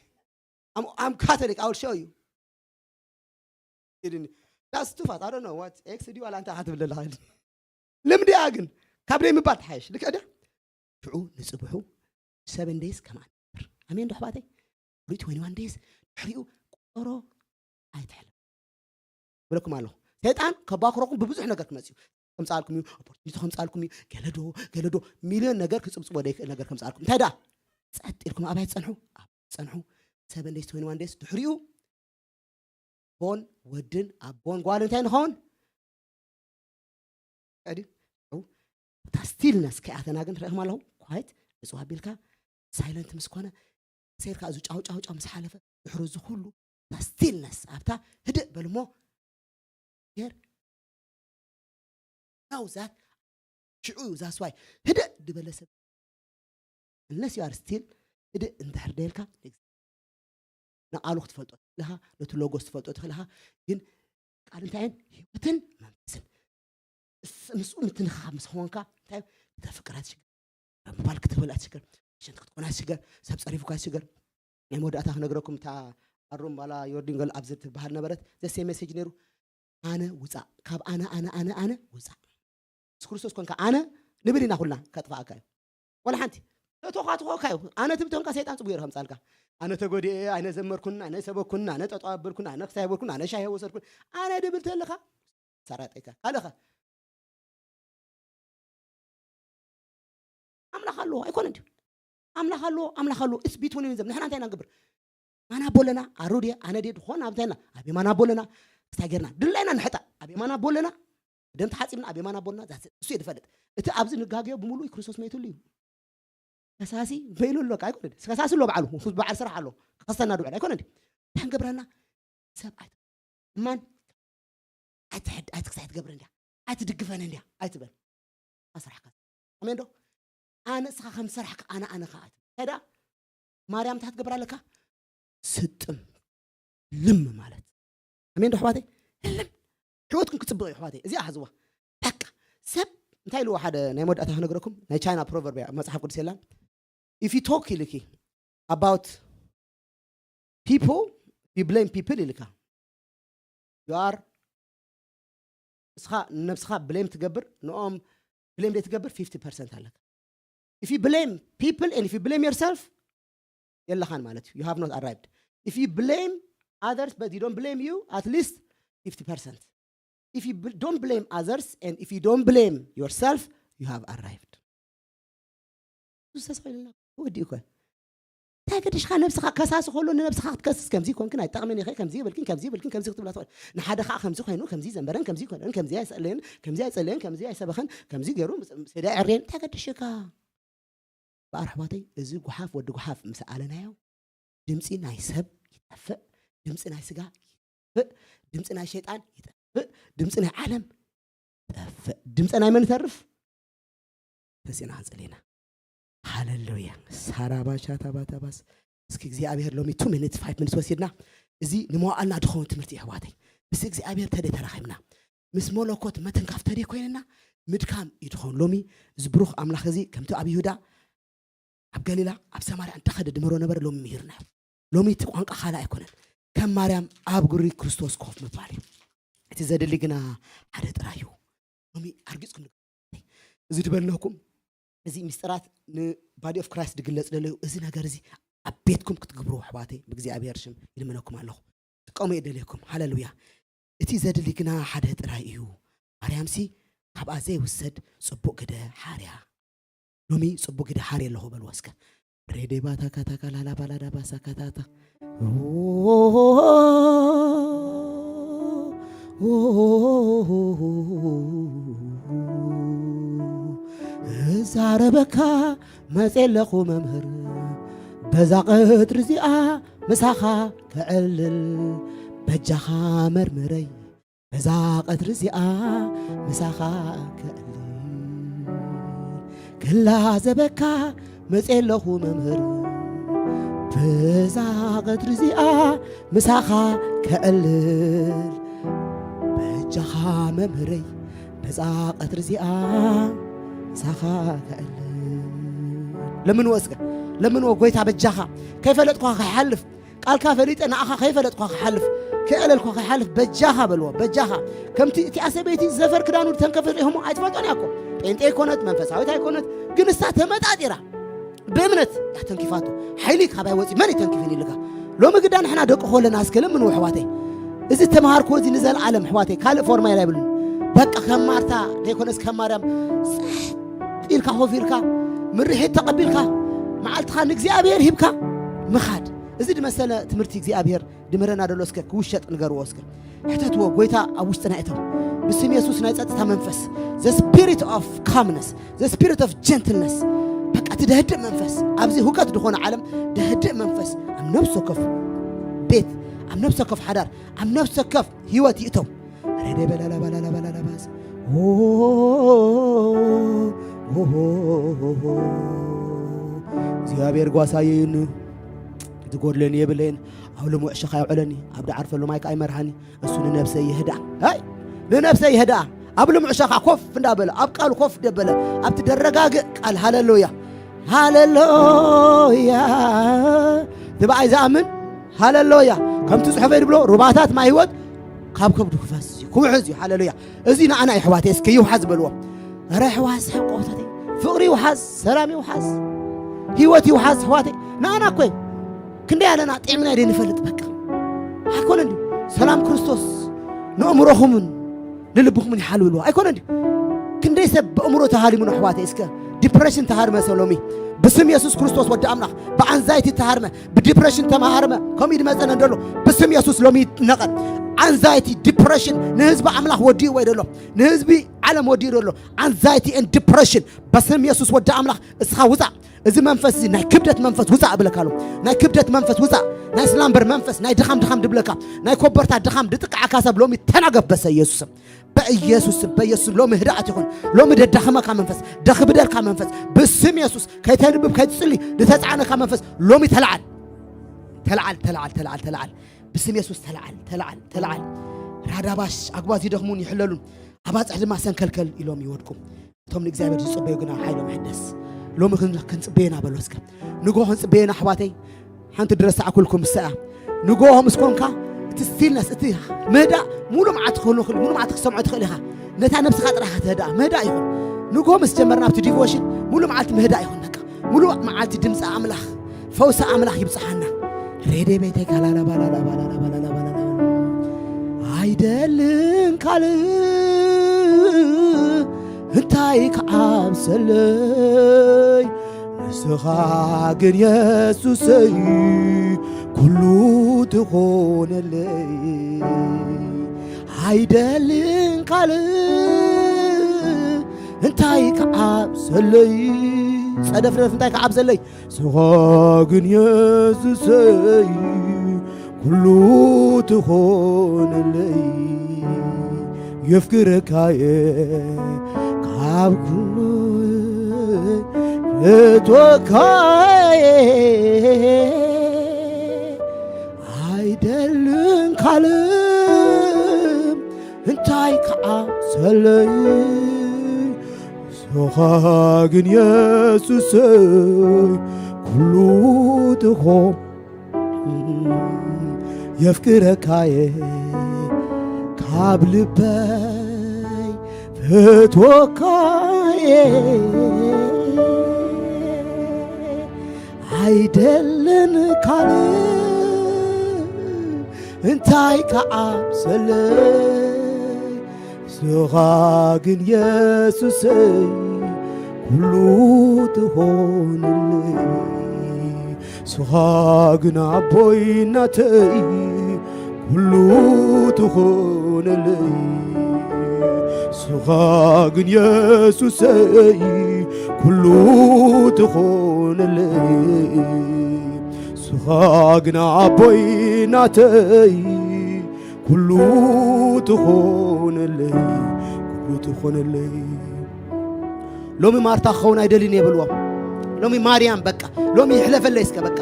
I'm Catholic I will show you ኢልኒ that's too fast I don't know what ኤክስ ዲ ዋላ እንታይ ክትብል ኣለካ ኢልኒ ልምዲ እያ ግን ካብ ደይ ምባል ትሓይሽ ልክዕ ድያ ሽዑ ንፅብሑ seven days ከማን ኣሜን ዶ ኣሕዋተይ ሪ twenty one days ድሕሪኡ ቆሮ ኣይትሕለፍ ብለኩም ኣለኹ ሰይጣን ከባክረኩም ብብዙሕ ነገር ክመፅእ እዩ ከምፃልኩም እዩ ኦፖርቹኒቲ ከምፃልኩም እዩ ገለዶ ገለዶ ሚልዮን ነገር ክፅብፅቦ ዘይክእል ነገር ከምፃልኩም እንታይ ደኣ ጸጥ ኢልኩም ኣባይ ትፀንሑ ኣብ ትፀንሑ seven days twenty one days ድሕሪኡ ቦን ወድን ኣቦን ጓል እንታይ ንኸውን ቀዲ እታ ስቲልነስ ከይኣተና ግን ርኢኹም ኣለኹም ኳይት እፅዋ ኣቢልካ ሳይለንት ምስ ኮነ ሰይርካ እዚ ጫው ጫው ጫው ምስ ሓለፈ ድሕሪ እዚ ኩሉ እታ ስቲልነስ ኣብታ ህድእ በልሞ ጌር now that ሽዑ እዩ that's why ህድእ ዝበለ ሰብ unless you are still ህድእ እንድሕር ደልካ ንቃሉ ክትፈልጦ ትኽእልኻ ነቲ ሎጎስ ትፈልጦ ትኽእልኻ ግን ቃል እንታይን ህይወትን መንፈስን ምስኡ ምትንኻኻብ ምስ ኾንካ እንታይ ተፍቅር ኣትሽግር ምባል ክትብል ኣትሽግር ሽንቲ ክትኮን ኣትሽግር ሰብ ፀሪፉካ ኣትሽግር ናይ መወዳእታ ክነግረኩም እታ ኣሩም ባላ ዮርዲንገል ኣብዚ ትበሃል ነበረት ዘሴ ሜሴጅ ነይሩ ኣነ ውፃእ ካብ ኣነ ኣነ ኣነ ኣነ ውፃእ ምስ ክርስቶስ ኮንካ ኣነ ንብል ኢና ኩልና ከጥፋኣካ እዩ ወላ ሓንቲ ተቶኻትኾካ እዩ ኣነ ትብተንካ ሰይጣን ፅቡቅ ከምፃልካ ኣነ ተጎዲኤ ኣነ ዘመርኩን ኣነ ሰበኩን ኣነ ጠጦ ኣብልኩን ኣነ ክሳይ ኣብልኩን ኣነ ሻሂ ወሰድኩን ኣነ ድብል ተለካ ሰራጠይካ ካልእኸ ኣምላኽ ኣለዎ ኣይኮነ ድዩ ኣምላኽ ኣለዎ ኣምላኽ ኣለዎ it's between them ንሕና እንታይ ኢና ንገብር ማና ቦለና ኣሮድየ ኣነ ድየ ድኾን ኣብ እንታይ ኢና ኣብ የማና ቦለና ክስታይ ጌርና ድላይና ንሕጣ ኣብ የማና ቦለና ደም ተሓፂብና ኣብ የማና ቦለና እሱ እየ ዝፈልጥ እቲ ኣብዚ ንጋገዮ ብምሉእ ክርስቶስ መይትሉ እዩ ከሳሲ በይኑ ኣሎ ኣይኮነ ከሳሲ ኣሎ በዓሉ በዓል ስራሕ ኣሎ ክኸሰና ድውዕል ኣይኮነ እንታይ ንገብረና ሰብ ኣይተ እማን ኣይትሕድ ኣይትክሳይ ትገብር እንዲያ ኣይትድግፈን እንዲያ ኣይትበል ኣስራሕካ ኣሜን ዶ ኣነ እስኻ ከም ሰራሕካ ኣነ ኣነ ከኣ ኣይትበል እንታይ ደኣ ማርያም እንታይ ትገብር ኣለካ ስጥም ልም ማለት ኣሜን ዶ ኣሕዋተይ ልም ህይወትኩም ክፅብቕ እዩ ኣሕዋተይ እዚኣ ሓዝዋ በቃ ሰብ እንታይ ኢልዎ ሓደ ናይ መወዳእታ ክነግረኩም ናይ ቻይና ፕሮቨርብ እያ መፅሓፍ ቅዱስ የላን if you talk ኢልኪ about people you blame people ኢልካ you are እስኻ ንነብስኻ blame ትገብር ንኦም blame ደይ ትገብር fifty percent ኣለካ if you blame people and if you blame yourself የለኻን ማለት እዩ you have not arrived if you blame others but you don't blame you at least fifty percent if you bl- don't blame others and if you don't blame yourself you have arrived ሱስ ተስፋ ኢልና ወዲኡ እኮ እንታይ ገደሽካ ነብስኻ ከሳሲ ከሎ ንነብስኻ ክትከስስ ከምዚ ይኮንክን ኣይጠቕምን ኢኸ ከምዚ ይብልክን ከምዚ ይብልክን ከምዚ ክትብላ ትኽእል ንሓደ ከዓ ከምዚ ኮይኑ ከምዚ ዘንበረን ከምዚ ይኮነን ከምዚ ኣይሰእለየን ከምዚ ኣይጸለየን ከምዚ ኣይሰበኸን ከምዚ ገይሩ ሰዳ ዕርየን እንታይ ገደሽካ በኣር ኣሕዋተይ እዚ ጉሓፍ ወዲ ጉሓፍ ምስ ኣለናዮ ድምፂ ናይ ሰብ ይጠፍእ ድምፂ ናይ ስጋ ይጠፍእ ድምፂ ናይ ሸይጣን ይጠፍእ ድምፂ ናይ ዓለም ይጠፍእ ድምፂ ናይ መን ይተርፍ ተሲእና ክንፅሊ ኢና ሃለሉያ ሳራባሻ ታባታባስ እስኪ እግዚኣብሔር ሎሚ two minutes five minutes ወሲድና እዚ ንመዋዕልና ድኸውን ትምህርቲ የሕዋተይ ምስ እግዚኣብሔር ተደ ተራኺብና ምስ መለኮት መትንካፍ ተደ ኮይንና ምድካም እዩ ድኸውን ሎሚ እዚ ብሩኽ ኣምላኽ እዚ ከምቲ ኣብ ይሁዳ ኣብ ገሊላ ኣብ ሰማርያ እንተኸደ ድምህሮ ነበረ ሎሚ ምሂርና እዩ ሎሚ እቲ ቋንቋ ካልእ ኣይኮነን ከም ማርያም ኣብ ጉሪ ክርስቶስ ኮፍ ምባል እዩ እቲ ዘድሊ ግና ሓደ ጥራይ እዩ ሎሚ ኣርጊፅኩም እዚ ድበልነኩም እዚ ምስጢራት ን body of Christ ድግለፅ ደለዩ እዚ ነገር እዚ ኣብ ቤትኩም ክትግብሩ ኣሕዋተይ ብእግዚኣብሔር ሽም ይልምነኩም ኣለኹ ጥቀሙ የደልየኩም ሃለሉያ እቲ ዘድሊ ግና ሓደ ጥራይ እዩ ማርያምሲ ካብኣ ዘይውሰድ ፅቡቅ ግደ ሓርያ ሎሚ ፅቡቅ ግደ ሓርየ ኣለኹ በልዎ እስከ ሬዴባ ታካ ታካ ላላ ባላዳ ባሳ ካታታ እዛረበካ መፅእ ኣለኹ መምህር በዛ ቀትሪ እዚኣ ምሳኻ ክዕልል በጃኻ መርምረይ በዛ ቀትሪ እዚኣ ምሳኻ ክዕልል ክላዘበካ መፅእ ኣለኹ መምህር በዛ ቀትሪ እዚኣ ምሳኻ ክዕልል በጃኻ መምህረይ በዛ ቀትሪ እዚኣ ምሳኻ ክዕልል ለምንዎ እስከ ለምንዎ ጎይታ በጃኻ ከይፈለጥኳ ከይሓልፍ ቃልካ ፈሊጠ ንኣኻ ከይፈለጥኳ ክሓልፍ ክዕለልኳ ክሓልፍ በጃኻ በልዎ በጃኻ ከምቲ እቲኣ ሰበይቲ ዘፈር ክዳኑ ተንከፈ ሪሆሞ ኣይትፈልጦን እያ እኮ ጴንጤ ኣይኮነት መንፈሳዊት ኣይኮነት ግን እሳ ተመጣጢራ ብእምነት እያ ተንኪፋቶ ሓይሊ ካባይ ወፂ መን እዩ ተንኪፍን ይልካ ሎሚ ግዳ ንሕና ደቂ ኮለና እስከ ለምንዎ ኣሕዋተይ እዚ ተምሃርኮ እዚ ንዘለዓለም ኣሕዋተይ ካልእ ፎርማይላ ይብሉን በቃ ከም ማርታ ዘይኮነስ ከም ማርያም ኢልካ ኮፍ ኢልካ ምርሒት ተቐቢልካ መዓልትኻ ንእግዚኣብሔር ሂብካ ምኻድ እዚ ድመሰለ ትምህርቲ እግዚኣብሔር ድምህረና ደሎ እስከ ክውሸጥ ንገርዎ እስከ ሕተትዎ ጎይታ ኣብ ውሽጥና እተው ብስም የሱስ ናይ ጸጥታ መንፈስ the spirit of calmness the spirit of gentleness በቃ እቲ ደህድእ መንፈስ ኣብዚ ሁከት ዝኾነ ዓለም ደህድእ መንፈስ ኣብ ነብሲ ወከፍ ቤት ኣብ ነብሲ ወከፍ ሓዳር ኣብ ነብሲ ወከፍ ህይወት ይእተው ረደ በላላ ባላላ ባላላ ባስ እግዚኣብሔር ጓሳየይን ዝጎድለኒ የብለይን ኣብ ልሙዕ ዕሸኻ የውዕለኒ ኣብ ዳዓርፈሉ ማይ ከዓ ይመርሃኒ እሱ ንነብሰይ ይህዳ ይ ንነብሰይ ይህዳ ኣብ ልሙዕ ዕሸኻ ኮፍ እንዳበለ ኣብ ቃሉ ኮፍ ደበለ ኣብቲ ደረጋግእ ቃል ሃለሉያ ሃለሉያ ትብኣይ ዝኣምን ሃለሉያ ከምቲ ፅሑፈይ ድብሎ ሩባታት ማይ ህይወት ካብ ከብዱ ክፈስ እዩ ክውሕዝ እዩ ሃለሉያ እዚ ንኣና ይሕዋተ እስከ ይውሓዝ በልዎ ረ ሕዋስ ሕቆፍተተይ ፍቕሪ ይውሓዝ ሰላም ይውሓዝ ህይወት ይውሓዝ ሕዋተይ ንኣና እኮ ክንደይ ኣለና ጥዕምና ደ ንፈልጥ በቃ ኣይኮነ እንዲ ሰላም ክርስቶስ ንእምሮኹምን ንልብኹምን ይሓልውልዎ ኣይኮነ እንዲ ክንደይ ሰብ ብእምሮ ተሃሊሙ ንሕዋተይ እስከ ዲፕሬሽን ተሃርመ ሰው ሎሚ ብስም የሱስ ክርስቶስ ወዲ ኣምላኽ። ብኣንዛይቲ ተሃርመ፣ ብዲፕሬሽን ተመሃርመ። ከምኡ ድመፀነ እንደሎ ብስም የሱስ ሎሚ ይነቐል። ኣንዛይቲ፣ ዲፕሬሽን ንህዝቢ ኣምላኽ ወዲእዎ ይደሎ፣ ንህዝቢ ዓለም ወዲኡ ደሎ። ኣንዛይቲ ን ዲፕሬሽን በስም የሱስ ወዲ ኣምላኽ እስኻ ውፃእ። እዚ መንፈስ እዚ ናይ ክብደት መንፈስ ውፃእ እብለካ ኣሎ። ናይ ክብደት መንፈስ ውፃእ። ናይ ስላምበር መንፈስ፣ ናይ ድኻም ድኻም ድብለካ፣ ናይ ኮበርታ ድኻም ድጥቃዓካ ሰብ ሎሚ ተናገፍ በሰ ኢየሱስም። በኢየሱስም፣ በኢየሱስም ሎሚ ህድኣት ይኹን። ሎሚ ደዳኽመካ መንፈስ፣ ደኽብደልካ መንፈስ ብስም የሱስ፣ ከይተንብብ ከይትጽሊ ዝተጻዕነካ መንፈስ ሎሚ ተለዓል። ተለዓል፣ ተለዓል፣ ተለዓል፣ ተለዓል። ብስም የሱስ ተለዓል፣ ተለዓል፣ ተለዓል። ራዳባሽ ኣግባዝ ይደኽሙን ይሕለሉን፣ ኣባጽሕ ድማ ሰንከልከል ኢሎም ይወድቁ። እቶም ንእግዚኣብሔር ዝጽበዩ ግና ሓይሎም ይሕደስ። ሎሚ ክን-፣ ክንጽበየና በሎ እስከ። ንግሆ ክንጽበየና ኣሕዋተይ፣ ሓንቲ ድረሳዕኩልኩም ምሳያ። ንግሆ ምስ ኮንካ፣ እቲ ስቲልነስ፣ እቲ ምህዳእ፣ ሙሉ መዓልቲ ክህሉ ይኽእል፣ ሙሉ መዓልቲ ክትሰምዖ ትኽእል ኢኻ። ነታ ነብስኻ ጥራይ ኢኻ ትህድኣ፣ ምህዳእ ይኹን። ንግሆ ምስ ጀመርና ኣብቲ ዲቮሽን፣ ሙሉ መዓልቲ ምህዳእ ይኹን በቃ። ሙሉ መዓልቲ ድምፂ ኣምላኽ፣ ፈውሲ ኣምላኽ ይብፅሓና። ሬዴ ቤተይ ካላላ ባላላ ባላላ ባላላ ባላላ። ኣይደልን ካልእ እንታይ ክዓብሰለይ፣ ንስኻ ግን የሱሰይ ኩሉ ትኾነለይ። ኣይደልን ካልእ እንታይ ክዓብሰለይ፣ ጸደፍረፍ እንታይ ክዓብሰለይ፣ ንስኻ ግን የሱሰይ ኩሉ ትኾነለይ። የፍቅረካየ ካብ ኩሉ እፈትወካየ። ኣይደልን ካልእ እንታይ ክዓብሰለይ፣ ንስኻ ግን የሱሰይ ኩሉ ትኾን። የፍቅረካየ ካብ ልበይ ፈትወካየ። ኣይደልን ካልእ እንታይ ክዓብሰለይ፣ ንስኻ ግን የሱሰይ ኩሉ ትኾንለይ። ንስኻ ግን ኣቦይ ናተይ ኩሉ ትኾንለይ። ንስኻ ግን የሱሰይ ኩሉ ትኾንለይ። ንስኻ ግን ኣቦይ ናተይ ኩሉ ትኾነለይ፣ ኩሉ ትኾነለይ። ሎሚ ማርታ ክኸውን ኣይደልን እየ በልዎም። ሎሚ ማርያም በቃ፣ ሎሚ ይሕለፈለይ እስከ በቃ፣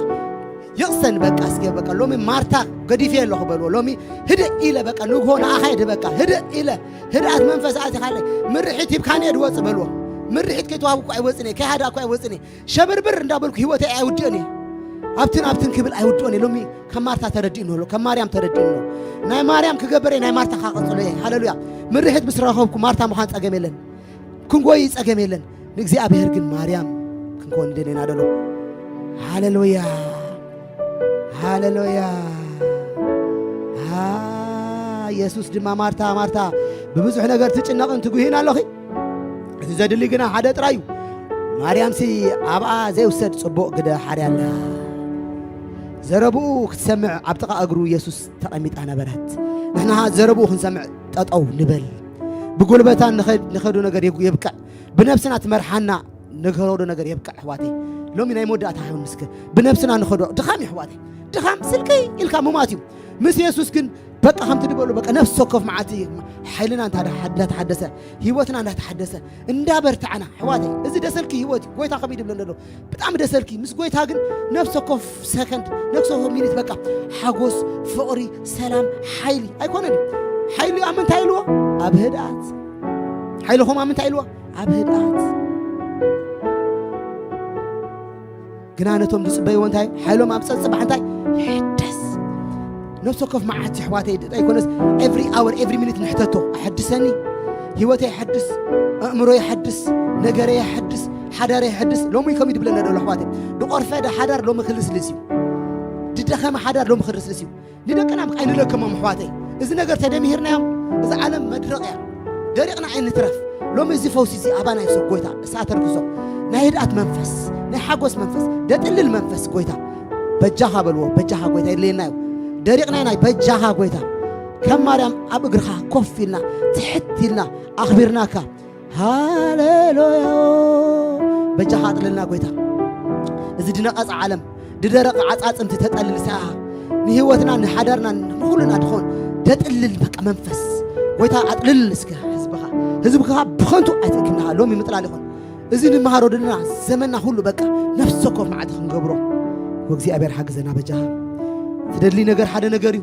ይቕሰን በቃ እስከ በቃ። ሎሚ ማርታ ገዲፈ ኣለኹ በልዎ። ሎሚ ህድእ ኢለ በቃ፣ ንግሆ ንኣኻ እየ በቃ፣ ህድእ ኢለ ህድኣት መንፈስ ኣቲኻለይ። ምርሒት ሂብካኒ እየ ድወጽእ በልዎ። ምርሒት ከይተዋህብኩ ኣይወጽን እየ፣ ከይሃዳእኩ ኣይወጽን እየ። ሸብርብር እንዳበልኩ ህይወተይ ኣይውድእን እየ። ኣብትን ኣብትን ክብል ኣይውድኦን እየ። ሎሚ ከም ማርታ ተረዲእኒ ኣሎ፣ ከም ማርያም ተረዲእኒ ኣሎ። ናይ ማርያም ክገብር እየ፣ ናይ ማርታ ካቐጽሎ እየ። ሃሌሉያ። ምርሒት ምስ ረኸብኩ ማርታ ምዃን ጸገም የለን። ክንጎይ ጸገም የለን። ንእግዚኣብሔር ግን ማርያም ክንኮን ደለና ደሎ። ሃሌሉያ። ሃሌሉያ። አ፣ ኢየሱስ ድማ ማርታ፣ ማርታ፣ ብብዙሕ ነገር ትጭነቕን ትጉህይን ኣለኺ። እቲ ዘድሊ ግና ሓደ ጥራይ እዩ። ማርያምሲ ኣብኣ ዘይውሰድ ጽቡቕ ግደ ሓርያ ኣላ። ዘረብኡ ክትሰምዕ ኣብ ጥቓ እግሩ ኢየሱስ ተቐሚጣ ነበረት። ንሕና ዘረብኡ ክንሰምዕ ጠጠው ንበል። ብጉልበታ ንኸድ-፣ ንኸዶ ነገር የጉ-፣ የብቅዕ። ብነብስና ትመርሓና ንኸዶ ነገር የብቅዕ ኣሕዋተይ። ሎሚ ናይ መወዳእታ ኣይኮን ምስከ ብነብስና ንኸዶ ድኻም እዩ ኣሕዋተይ። ድኻም ስልከይ ኢልካ ምማት እዩ። ምስ የሱስ ግን በቃ ከምቲ ድበሉ በቃ ነፍሲ ወከፍ መዓልቲ ሓይልና እንዳ ተሓደሰ፣ ህይወትና እንዳተሓደሰ እንዳበርታዕና ኣሕዋተይ፣ እዚ ደሰልኪ ህይወት እዩ። ጎይታ ከመይ ድብለ እንደሎ ብጣዕሚ ደሰልኪ። ምስ ጎይታ ግን ነፍሲ ወከፍ ሰከንድ፣ ነፍሲ ወከፍ ሚኒት በቃ ሓጎስ፣ ፍቕሪ፣ ሰላም፣ ሓይሊ ኣይኮነን እዩ። ሓይሊ ኣብ ምንታይ ኢልዎ? ኣብ ህድኣት። ሓይልኹም ኣብ ምንታይ ኢልዎ? ኣብ ህድኣት። ግና ነቶም ዝጽበይዎ እንታይ? ሓይሎም ኣብ ጸጽባሕ እንታይ? ይሕደስ። ነፍሲ ወከፍ መዓልቲ ኣሕዋተይ፣ እንታይ ኣይኮነስ፣ ኤቭሪ ኣወር፣ ኤቭሪ ሚኒት ንሕተቶ። ኣሐድሰኒ፣ ህይወተይ ይሐድስ፣ ኣእምሮ ይሐድስ፣ ነገረ ይሐድስ፣ ሓዳረ ይሐድስ። ሎሚ ከመይ ድብለና ደሎ ኣሕዋተይ? ድቆርፈደ ሓዳር ሎሚ ክልስልስ እዩ። ድደኸመ ሓዳር ሎሚ ክልስልስ እዩ። ንደቅና ብቃ ኣይንለክሞም ኣሕዋተይ። እዚ ነገር ተደሚሂርናዮም፣ እዛ ዓለም መድረቕ እያ። ደሪቕና ኣይንትረፍ። ሎሚ እዚ ፈውሲ እዚ ኣባና ይሰብ ጎይታ፣ እሳ ተርግዞ። ናይ ህድኣት መንፈስ፣ ናይ ሓጎስ መንፈስ፣ ደጥልል መንፈስ ጎይታ በጃኻ በልዎ። በጃኻ ጎይታ የድልየና እዩ። ደሪቕና ኢና፣ በጃኻ ጎይታ። ከም ማርያም ኣብ እግርኻ ኮፍ ኢልና፣ ትሕት ኢልና፣ ኣኽቢርናካ። ሃሌሉያ። በጃኻ ኣጥልልና ጎይታ። እዚ ድነቐጸ ዓለም፣ ድደረቐ ዓጻጽምቲ ተጠልል ሰኣ፣ ንህይወትና፣ ንሓዳርና፣ ንኹልና ድኾን ደጥልል በቃ መንፈስ ጎይታ ኣጥልል እስከ ህዝብኻ። ህዝብኻ ብኸንቱ ኣይትእክብናኻ። ሎሚ ምጥላል ይኹን። እዚ ንመሃሮ ዘለና ዘመንና ሁሉ በቃ ነፍሲ ወከፍ መዓልቲ ክንገብሮ። ወእግዚኣብሔር ሓግዘና በጃኻ። ትደሊ ነገር ሓደ ነገር እዩ።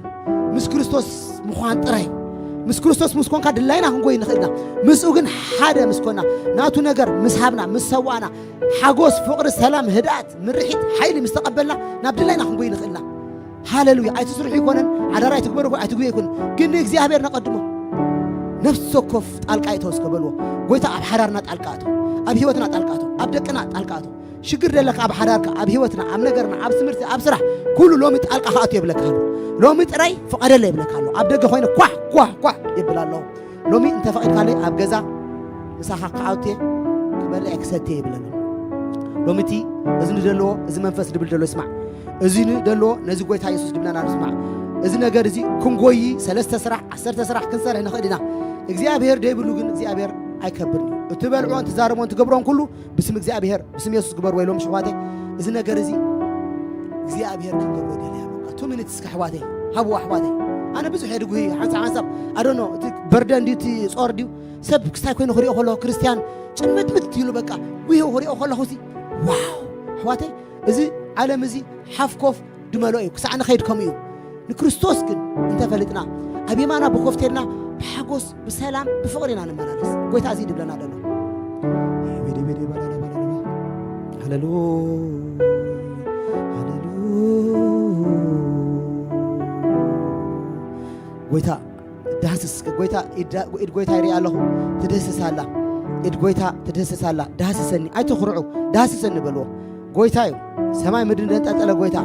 ምስ ክርስቶስ ምዃን ጥራይ። ምስ ክርስቶስ ምስ ኮንካ ድላይና ክንጎይ ንኽእል ኢና። ምስኡ ግን ሓደ ምስ ኮና፣ ናቱ ነገር ምስ ሃብና፣ ምስ ሰዋእና፣ ሓጎስ፣ ፍቕሪ፣ ሰላም፣ ህድኣት፣ ምርሒት፣ ሓይሊ ምስ ተቐበልና ናብ ድላይና ክንጎይ ንኽእል ኢና። ሃሌሉያ። ኣይትስርሑ ይኮነን፣ ሓዳር ኣይትግበሩ፣ ኣይትጉዩ ይኮነን። ግን ንእግዚኣብሔር ነቐድሞ። ነፍሲ ወከፍ ጣልቃ ይእተው እስከ በልዎ። ጎይታ ኣብ ሓዳርና ጣልቃ እተው፣ ኣብ ህይወትና ጣልቃ እተው፣ ኣብ ደቅና ጣልቃ እተው። ሽግር ደለካ ኣብ ሓዳርካ፣ ኣብ ህይወትና፣ ኣብ ነገርና፣ ኣብ ትምህርቲ፣ ኣብ ስራሕ፣ ኩሉ ሎሚ ጣልቃ ክኣቱ የብለካ ኣሎ። ሎሚ ጥራይ ፍቐደለ የብለካ ኣሎ። ኣብ ደገ ኮይነ ኳሕ ኳሕ ኳሕ የብል ኣለኹ። ሎሚ እንተፈቒድካለይ ኣብ ገዛ ምሳኻ ክኣቱ እየ፣ ክበልዕ እየ፣ ክሰቲ እየ ይብለኒ። ሎሚ እቲ እዚ ንደለዎ፣ እዚ መንፈስ ድብል ደሎ ይስማዕ። እዚ ንደለዎ ነዚ ጎይታ የሱስ ድብለና ንስማዕ። እዚ ነገር እዚ ክንጎይ ሰለስተ ስራሕ፣ ዓሰርተ ስራሕ ክንሰርሕ ንኽእል ኢና። እግዚኣብሔር ደይብሉ ግን እግዚኣብሔር ኣይከብርን እዩ። እትበልዕዎን ትዛረቦን ትገብሮን ኩሉ ብስም እግዚኣብሔር፣ ብስም የሱስ ግበርዎ ኢሎም ሽሕዋተይ። እዚ ነገር እዚ እግዚኣብሔር ክንገብሮ ደልያ በቃ። ቱ ሚኒትስ ከሕዋተይ፣ ሃብዋ ኣሕዋተይ። ኣነ ብዙሕ እየ ድጉሂ፣ ሓንሳብ ሓንሳብ፣ ኣዶኖ፣ እቲ በርደን ድዩ፣ እቲ ጾር ድዩ፣ ሰብ ክስታይ ኮይኑ ክሪኦ ከሎ፣ ክርስትያን ጭምትምት ኢሉ በቃ፣ ጉሂ ክሪኦ ከለኹ ሲ፣ ዋው፣ ኣሕዋተይ፣ እዚ ዓለም እዚ ሓፍ ኮፍ ድመልኦ እዩ። ክሳዕ ንኸይድ ከምኡ እዩ። ንክርስቶስ ግን እንተፈሊጥና፣ ኣብ የማና ብኮፍ ተልና፣ ብሓጎስ፣ ብሰላም፣ ብፍቕሪ ኢና ንመላለስ። ጎይታ እዚ ድብለና ደሎ። ሃሌሉ፣ ሃሌሉ። ጎይታ ዳህስስ፣ ጎይታ ኢድ፣ ኢድ ጎይታ ይርኢ ኣለኹ። ትድህስስ ኣላ። ኢድ ጎይታ ትድህስስ ኣላ። ዳህስሰኒ፣ ኣይትኹርዑ፣ ዳህስሰኒ በልዎ። ጎይታ እዩ። ሰማይ ምድሪ ዘንጠልጠለ ጎይታ።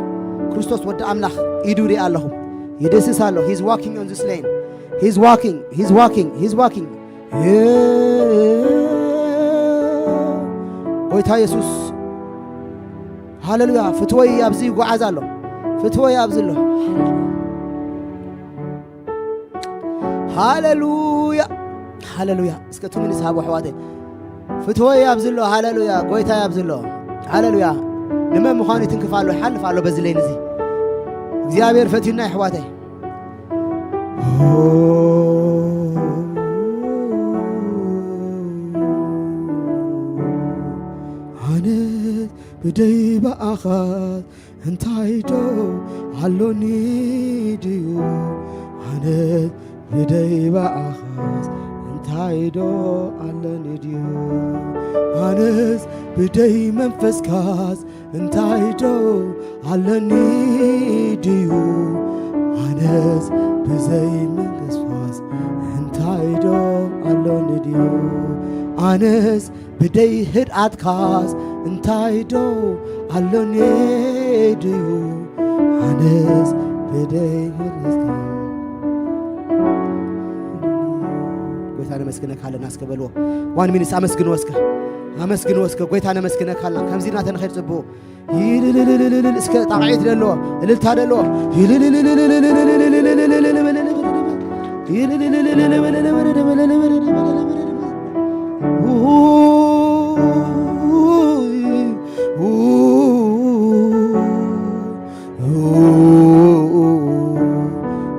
ክርስቶስ ወዲ ኣምላኽ ኢዱ ይርኢ ኣለኹ። ይድህስስ ኣሎ። He's walking on this lane. He's walking, he's walking, he's walking. ጎይታ የሱስ። ሃሌሉያ። ፍትወይ ኣብዚ ይጓዓዝ ኣሎ። ፍትወይ ኣብዚ ኣሎ። ሃሌሉያ። ሃሌሉያ። እስከ ቱ ሚኒትስ ሃቡ ኣሕዋተይ። ፍትወይ ኣብዚ ኣሎ። ሃሌሉያ። ጎይታይ ኣብዚ ኣሎ። ሃሌሉያ። ንመን ምዃኑ ይትንክፍ ኣሎ፣ ይሓልፍ ኣሎ በዚ ሌን እዚ። እግዚኣብሔር ፈትዩና የሕዋተይ። ኣነ ብደይ ብኣኻት እንታይ ዶ ኣሎኒ ድዩ? ኣነ ብደይ ብኣኻስ እንታይ ዶ ኣለኒ ድዩ? ኣነስ ብደይ መንፈስካስ እንታይ ዶ ኣለኒ ድዩ? ኣነስ ብዘይ መንፈስካስ እንታይ ዶ ኣሎኒ ድዩ? ኣነስ ብደይ ህድኣትካስ እንታይ ዶ ኣሎኒ ድዩ? ኣነስ ብደይ ህድኣትካ። ጎይታ ነመስግነካ ኣለና እስከ በልዎ። ዋን ሚኒትስ ኣመስግንዎ እስከ። ኣመስግንዎ እስከ። ጎይታ ነመስግነካ ኣለና። ከምዚ ኢልና ተንኸይድ ጽቡቕ። ይልልልልልልል እስከ ጣቕዒት ደሎ፣ እልልታ ደሎ። ይልልልልልልል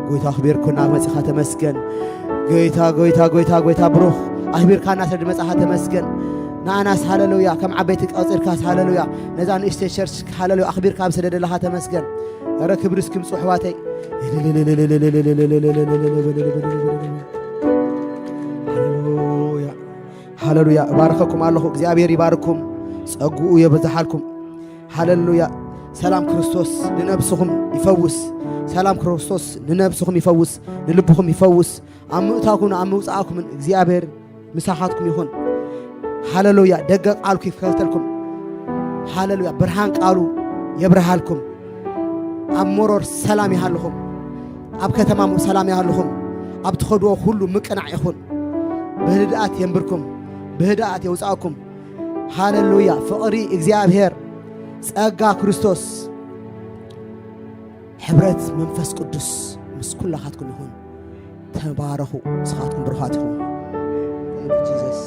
ጎይታ ኣኽቢርኩና መጺኻ ተመስገን። ጎይታ፣ ጎይታ፣ ጎይታ፣ ጎይታ ብሩኽ ኣኽቢርካና ስለ ዝመጻኻ ተመስገን። ንኣናስ ሃሌሉያ፣ ከም ዓበይቲ ቆጺርካስ ሃሌሉያ፣ ነዛ ንእሽተይ ቸርች ሃሌሉያ ኣኽቢርካ ኣብ ሰደደለኻ ተመስገን። ኧረ ክብሪ እስኪ ምጹ ኣሕዋተይ። ሃሌሉያ፣ ሃሌሉያ። እባርኸኩም ኣለኹ። እግዚኣብሔር ይባርኩም፣ ጸግኡ የበዛሓልኩም። ሃሌሉያ። ሰላም ክርስቶስ ንነብስኹም ይፈውስ። ሰላም ክርስቶስ ንነብስኹም ይፈውስ፣ ንልብኹም ይፈውስ። ኣብ ምእታውኩም ኣብ ምውጻእኩምን እግዚኣብሔር ምሳኻትኩም ይኹን። ሃሌሉያ። ደገ ቃልኩ ይክፈተልኩም። ሃሌሉያ። ብርሃን ቃሉ የብርሃልኩም። ኣብ መሮር ሰላም ይሃልኹም። ኣብ ከተማ ሰላም ይሃልኹም። ኣብ ትኸድዎ ሁሉ ምቅናዕ ይኹን። ብህድኣት የንብርኩም፣ ብህድኣት የውጻእኩም። ሃሌሉያ። ፍቕሪ እግዚኣብሔር፣ ጸጋ ክርስቶስ፣ ሕብረት መንፈስ ቅዱስ ምስ ኩላኻትኩም ይኹን። ተባረኹ። ንስኻትኩም ብሩኻት ኢኹም። Thank you, Jesus.